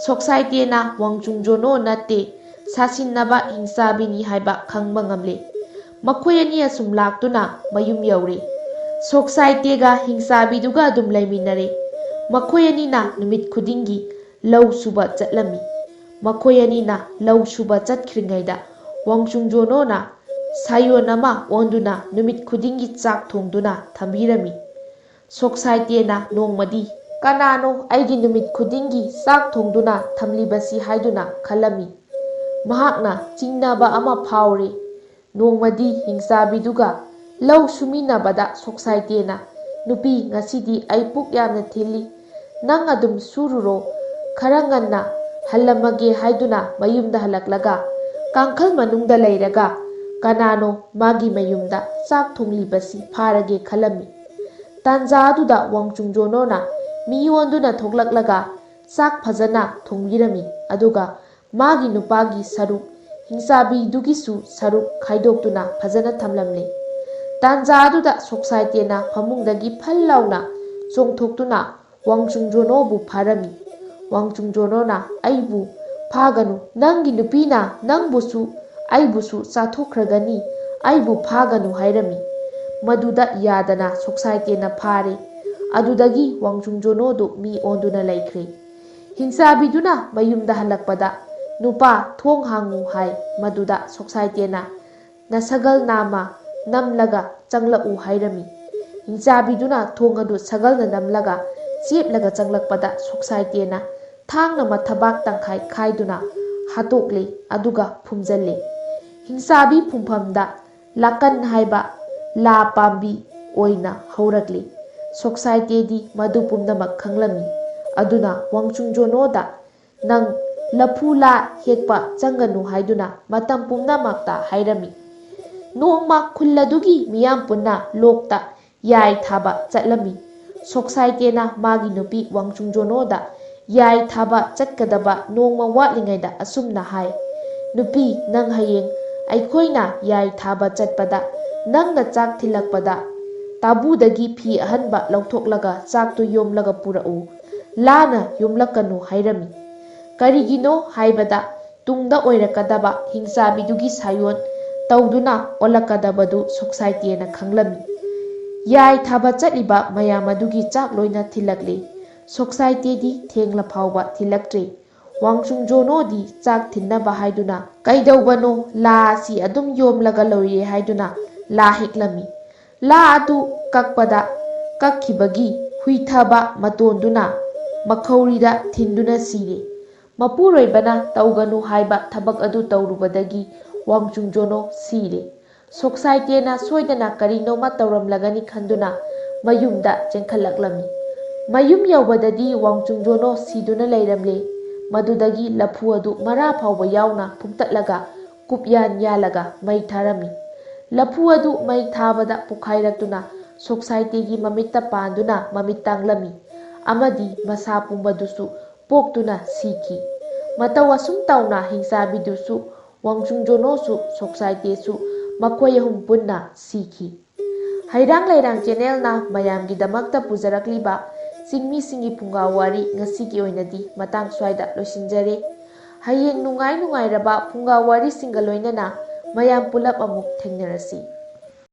ꯁꯣꯛꯁꯥꯏꯇꯦꯅ ꯋꯥꯡꯆꯨꯡ ꯖꯣꯅꯣ ꯅꯠꯇꯦ, ꯁꯥꯁꯤꯟꯅꯕ ꯍꯤꯡꯆꯥꯕꯤꯅꯤ ꯍꯥꯏꯕ ꯈꯪꯕ ꯉꯝꯂꯦ꯫ ꯃꯈꯣꯏ ꯑꯅꯤ ꯑꯁꯨꯝ ꯂꯥꯛꯇꯨꯅ ꯃꯌꯨꯝ ꯌꯧꯔꯦ꯫ ꯁꯣꯛꯁꯥꯏꯇꯦꯒ ꯍꯤꯡꯆꯥꯕꯤꯗꯨꯒ ꯑꯗꯨꯝ ꯂꯩꯃꯤꯟꯅꯔꯦ꯫ ꯃꯈꯣꯏ ꯑꯅꯤꯅ ꯅꯨꯃꯤꯠ ꯈꯨꯗꯤꯡꯒꯤ ꯂꯧ ꯁꯨꯕ ꯆꯠꯂꯝꯃꯤ꯫ ꯃꯈꯣꯏ ꯑꯅꯤꯅ ꯂꯧ ꯁꯨꯕ ꯆꯠꯈ꯭ꯔꯤꯉꯩꯗ ꯋꯥꯡꯆꯨꯡ ꯖꯣꯅꯣꯅ ꯁꯥꯌꯣꯟ ꯑꯃ ꯑꯣꯟꯗꯨꯅ ꯅꯨꯃꯤꯠ ꯈꯨꯗꯤꯡꯒꯤ ꯆꯥꯛ ꯊꯣꯡꯗꯨꯅ ꯊꯝꯕꯤꯔꯝꯃꯤ꯫ ꯁꯣꯛꯁꯥꯏꯇꯦꯅ ꯅꯣꯡꯃꯗꯤ, "ꯀꯅꯥꯅꯣ ꯑꯩꯒꯤ ꯅꯨꯃꯤꯠ ꯈꯨꯗꯤꯡꯒꯤ ꯆꯥꯛ ꯊꯣꯡꯗꯨꯅ ꯊꯝꯂꯤꯕꯁꯤ?" ꯍꯥꯏꯗꯨꯅ ꯈꯜꯂꯝꯃꯤ꯫ ꯃꯍꯥꯛꯅ ꯆꯤꯡꯅꯕ ꯑꯃ ꯐꯥꯎꯔꯦ꯫ ꯅꯣꯡꯃꯗꯤ ꯍꯤꯡꯆꯥꯕꯤꯗꯨꯒ ꯂꯧ ꯁꯨꯃꯤꯟꯅꯕꯗ ꯁꯣꯛꯁꯥꯏꯇꯦꯅ, "ꯅꯨꯄꯤ, ꯉꯁꯤꯗꯤ ꯑꯩ ꯄꯨꯛ ꯌꯥꯝꯅ ꯊꯤꯜꯂꯤ, ꯅꯪ ꯑꯗꯨꯝ ꯁꯨꯔꯨꯔꯣ, ꯈꯔ ꯉꯟꯅ ꯍꯜꯂꯝꯃꯒꯦ" ꯍꯥꯏꯗꯨꯅ ꯃꯌꯨꯝꯗ ꯍꯜꯂꯛꯂꯒ ꯀꯥꯡꯈꯜ ꯃꯅꯨꯡꯗ ꯂꯩꯔꯒ ꯀꯅꯥꯅꯣ ꯃꯥꯒꯤ ꯃꯌꯨꯝꯗ ꯆꯥꯛ ꯊꯣꯡꯂꯤꯕꯁꯤ ꯐꯥꯔꯒꯦ ꯈꯜꯂꯝꯃꯤ꯫ ꯇꯥꯟꯖꯥ ꯑꯗꯨꯗ ꯋꯥꯡꯆꯨꯡ ꯖꯣꯅꯣꯅ ꯃꯤ ꯑꯣꯟꯗꯨꯅ ꯊꯣꯛꯂꯛꯂꯒ ꯆꯥꯛ ꯐꯖꯅ ꯊꯣꯡꯕꯤꯔꯝꯃꯤ꯫ ꯑꯗꯨꯒ ꯃꯥꯒꯤ ꯅꯨꯄꯥꯒꯤ ꯁꯔꯨꯛ, ꯍꯤꯡꯆꯥꯕꯤꯗꯨꯒꯤꯁꯨ ꯁꯔꯨꯛ ꯈꯥꯏꯗꯣꯛꯇꯨꯅ ꯐꯖꯅ ꯊꯝꯂꯝꯂꯦ꯫ ꯇꯥꯟꯖꯥ ꯑꯗꯨꯗ ꯁꯣꯛꯁꯥꯏꯇꯦꯅ ꯐꯃꯨꯡꯗꯒꯤ ꯐꯜ ꯂꯥꯎꯅ ꯆꯣꯡꯊꯣꯛꯇꯨꯅ ꯋꯥꯡꯆꯨꯡ ꯖꯣꯅꯣꯕꯨ ꯐꯥꯔꯝꯃꯤ꯫ ꯋꯥꯡꯆꯨꯡ ꯖꯣꯅꯣꯅ, "ꯑꯩꯕꯨ ꯐꯥꯒꯅꯨ, ꯅꯪꯒꯤ ꯅꯨꯄꯤꯅ ꯅꯪꯕꯨꯁꯨ ꯑꯩꯕꯨꯁꯨ ꯆꯥꯊꯣꯛꯈ꯭ꯔꯒꯅꯤ, ꯑꯩꯕꯨ ꯐꯥꯒꯅꯨ" ꯍꯥꯏꯔꯝꯃꯤ꯫ ꯃꯗꯨꯗ ꯌꯥꯗꯅ ꯁꯣꯛꯁꯥꯏꯇꯦꯅ ꯐꯥꯔꯦ꯫ ꯑꯗꯨꯗꯒꯤ ꯋꯥꯡꯆꯨꯡ ꯖꯣꯅꯣꯗꯨ ꯃꯤ ꯑꯣꯟꯗꯨꯅ ꯂꯩꯈ꯭ꯔꯦ꯫ ꯍꯤꯡꯆꯥꯕꯤꯗꯨꯅ ꯃꯌꯨꯝꯗ ꯍꯜꯂꯛꯄꯗ, "ꯅꯨꯄꯥ, ꯊꯣꯡ ꯍꯥꯡꯉꯨ" ꯍꯥꯏ꯫ ꯃꯗꯨꯗ ꯁꯣꯛꯁꯥꯏꯇꯦꯅ, "ꯅꯁꯒꯜ ꯅꯥꯝꯃ ꯅꯝꯂꯒ ꯆꯪꯂꯛꯎ" ꯍꯥꯏꯔꯝꯃꯤ꯫ ꯍꯤꯡꯆꯥꯕꯤꯗꯨꯅ ꯊꯣꯡ ꯑꯗꯨ ꯁꯒꯜꯅ ꯅꯝꯂꯒ ꯆꯦꯞꯂꯒ ꯆꯪꯂꯛꯄꯗ ꯁꯣꯛꯁꯥꯏꯇꯦꯅ ꯊꯥꯡꯅ ꯃꯊꯕꯥꯛ ꯇꯪꯈꯥꯏ ꯈꯥꯏꯗꯨꯅ ꯍꯥꯠꯇꯣꯛꯂꯦ, ꯑꯗꯨꯒ ꯐꯨꯝꯖꯜꯂꯦ꯫ ꯍꯤꯡꯆꯥꯕꯤ ꯐꯨꯝꯐꯝꯗ ꯂꯥꯀꯟ ꯍꯥꯏꯕ ꯂꯥ ꯄꯥꯝꯕꯤ ꯑꯣꯏꯅ ꯍꯧꯔꯛꯂꯤ꯫ ꯁꯣꯛꯁꯥꯏꯇꯦꯗꯤ ꯃꯗꯨ ꯄꯨꯝꯅꯃꯛ ꯈꯪꯂꯝꯃꯤ꯫ ꯑꯗꯨꯅ ꯋꯥꯡꯆꯨꯡ ꯖꯣꯅꯣꯗ, "ꯅꯪ ꯂꯐꯨ ꯂꯥ ꯍꯦꯛꯄ ꯆꯪꯒꯅꯨ" ꯍꯥꯏꯗꯨꯅ ꯃꯇꯝ ꯄꯨꯝꯅꯃꯛꯇ ꯍꯥꯏꯔꯝꯃꯤ꯫ ꯅꯣꯡꯃ ꯈꯨꯜ ꯑꯗꯨꯒꯤ ꯃꯤꯌꯥꯝ ꯄꯨꯟꯅ ꯂꯣꯛꯇ ꯌꯥꯏ ꯊꯥꯕ ꯆꯠꯂꯝꯃꯤ꯫ ꯁꯣꯛꯁꯥꯏꯇꯦꯅ ꯃꯥꯒꯤ ꯅꯨꯄꯤ ꯋꯥꯡꯆꯨꯡꯖꯣꯅꯣꯗ ꯌꯥꯏ ꯊꯥꯕ ꯆꯠꯀꯗꯕ ꯅꯣꯡꯃ ꯋꯥꯠꯂꯤꯉꯩꯗ ꯑꯁꯨꯝꯅ ꯍꯥꯏ, "ꯅꯨꯄꯤ, ꯅꯪ ꯍꯌꯦꯡ ꯑꯩꯈꯣꯏꯅ ꯌꯥꯏ ꯊꯥꯕ ꯆꯠꯄꯗ ꯅꯪꯅ ꯆꯥꯛ ꯊꯤꯜꯂꯛꯄꯗ ꯇꯥꯕꯨꯗꯒꯤ ꯐꯤ ꯑꯍꯟꯕ ꯂꯧꯊꯣꯛꯂꯒ ꯆꯥꯛꯇꯨ ꯌꯣꯝꯂꯒ ꯄꯨꯔꯛꯎ꯫ ꯂꯥꯅ ꯌꯣꯝꯂꯛꯀꯅꯨ ꯍꯥꯏꯔꯝꯃꯤ꯫ ꯀꯔꯤꯒꯤꯅꯣ ꯍꯥꯏꯕꯗ ꯇꯨꯡꯗ ꯑꯣꯏꯔꯛꯀꯗꯕ ꯍꯤꯡꯆꯥꯕꯤꯗꯨꯒꯤ ꯁꯥꯌꯣꯟ ꯇꯧꯗꯨꯅ ꯑꯣꯜꯂꯛꯀꯗꯕꯗꯨ ꯁꯣꯛꯁꯥꯏꯇꯦꯅ ꯈꯪꯂꯝꯃꯤ꯫ ꯌꯥꯏ ꯊꯥꯕ ꯆꯠꯂꯤꯕ ꯃꯌꯥꯝ ꯑꯗꯨꯒꯤ ꯆꯥꯛ ꯂꯣꯏꯅ ꯊꯤꯜꯂꯛꯂꯦ꯫ ꯁꯣꯛꯁꯥꯏꯇꯦꯗꯤ ꯊꯦꯡꯂ ꯐꯥꯎꯕ ꯊꯤꯜꯂꯛꯇ꯭ꯔꯦ꯫ ꯋꯥꯡꯆꯨꯡꯖꯣꯅꯣꯗꯤ ꯆꯥꯛ ꯊꯤꯟꯅꯕ ꯍꯥꯏꯗꯨꯅ ꯀꯩꯗꯧꯕꯅꯣ, ꯂꯥ ꯑꯁꯤ ꯑꯗꯨꯝ ꯌꯣꯝꯂꯒ ꯂꯣꯏꯔꯦ ꯍꯥꯏꯗꯨꯅ ꯂꯥ ꯍꯦꯛꯂꯝꯃꯤ꯫ ꯂꯥ ꯑꯗꯨ ꯀꯛꯄꯗ ꯀꯛꯈꯤꯕꯒꯤ ꯍꯨꯏꯊꯕ ꯃꯇꯣꯟꯗꯨꯅ ꯃꯈꯧꯔꯤꯗ ꯊꯤꯟꯗꯨꯅ ꯁꯤꯔꯦ꯫ ꯃꯄꯨꯔꯣꯏꯕꯅ ꯇꯧꯒꯅꯨ ꯍꯥꯏꯕ ꯊꯕꯛ ꯑꯗꯨ ꯇꯧꯔꯨꯕꯗꯒꯤ ꯋꯥꯡꯆꯨꯡꯖꯣꯅꯣ ꯁꯤꯔꯦ꯫ ꯁꯣꯛꯁꯥꯏꯇꯦꯅ ꯁꯣꯏꯗꯅ ꯀꯔꯤꯅꯣꯃ ꯇꯧꯔꯝꯂꯒꯅꯤ ꯈꯟꯗꯨꯅ ꯃꯌꯨꯝꯗ ꯆꯦꯟꯈꯠꯂꯛꯂꯝꯃꯤ꯫ ꯃꯌꯨꯝ ꯌꯧꯕꯗꯗꯤ ꯋꯥꯡꯆꯨꯡꯖꯣꯅꯣ ꯁꯤꯗꯨꯅ ꯂꯩꯔꯝꯂꯦ꯫ ꯃꯗꯨꯗꯒꯤ ꯂꯐꯨ ꯑꯗꯨ ꯃꯔꯥ ꯐꯥꯎꯕ ꯌꯥꯎꯅ ꯐꯨꯛꯇꯠꯂꯒ ꯀꯨꯞꯌꯥꯟ ꯌꯥꯜꯂꯒ ꯃꯩ ꯊꯥꯔꯝꯃꯤ꯫ ꯂꯐꯨ ꯑꯗꯨ ꯃꯩ ꯊꯥꯕꯗ ꯄꯣꯈꯥꯏꯔꯛꯇꯨꯅ ꯁꯣꯛꯁꯥꯏꯇꯦꯒꯤ ꯃꯃꯤꯠꯇ ꯄꯥꯟꯗꯨꯅ ꯃꯃꯤꯠ ꯇꯥꯡꯂꯝꯃꯤ ꯑꯃꯗꯤ ꯃꯁꯥ ꯄꯨꯝꯕꯗꯨꯁꯨ ꯄꯣꯛꯇꯨꯅ ꯁꯤꯈꯤ꯫ ꯃꯇꯧ ꯑꯁꯨꯝ ꯇꯧꯅ ꯍꯤꯡꯆꯥꯕꯤꯗꯨꯁꯨ, ꯋꯥꯡꯆꯨꯡꯖꯣꯅꯣꯁꯨ, ꯁꯣꯛꯁꯥꯏꯇꯦꯁꯨ ꯃꯈꯣꯏ ꯑꯍꯨꯝ ꯄꯨꯟꯅ ꯁꯤꯈꯤ꯫ ꯍꯩꯔꯥꯡ ꯂꯩꯔꯥꯡ ꯆꯦꯅꯦꯜꯅ ꯃꯌꯥꯝꯒꯤꯗꯃꯛꯇ ꯄꯨꯖꯔꯛꯂꯤꯕ ꯆꯤꯡꯃꯤꯁꯤꯡꯒꯤ ꯐꯨꯡꯒꯥ ꯋꯥꯔꯤ ꯉꯁꯤꯒꯤ ꯑꯣꯏꯅꯗꯤ ꯃꯇꯥꯡ ꯁ꯭ꯋꯥꯏꯗ ꯂꯣꯏꯁꯤꯟꯖꯔꯦ꯫ ꯍꯌꯦꯡ ꯅꯨꯡꯉꯥꯏ ꯅꯨꯡꯉꯥꯏꯔꯕ ꯐꯨꯡꯒꯥ ꯋꯥꯔꯤꯁꯤꯡꯒ ꯂꯣꯏꯅꯅ ꯃꯌꯥꯝ ꯄꯨꯂꯞ ꯑꯃꯨꯛ ꯊꯦꯡꯅꯔꯁꯤ꯫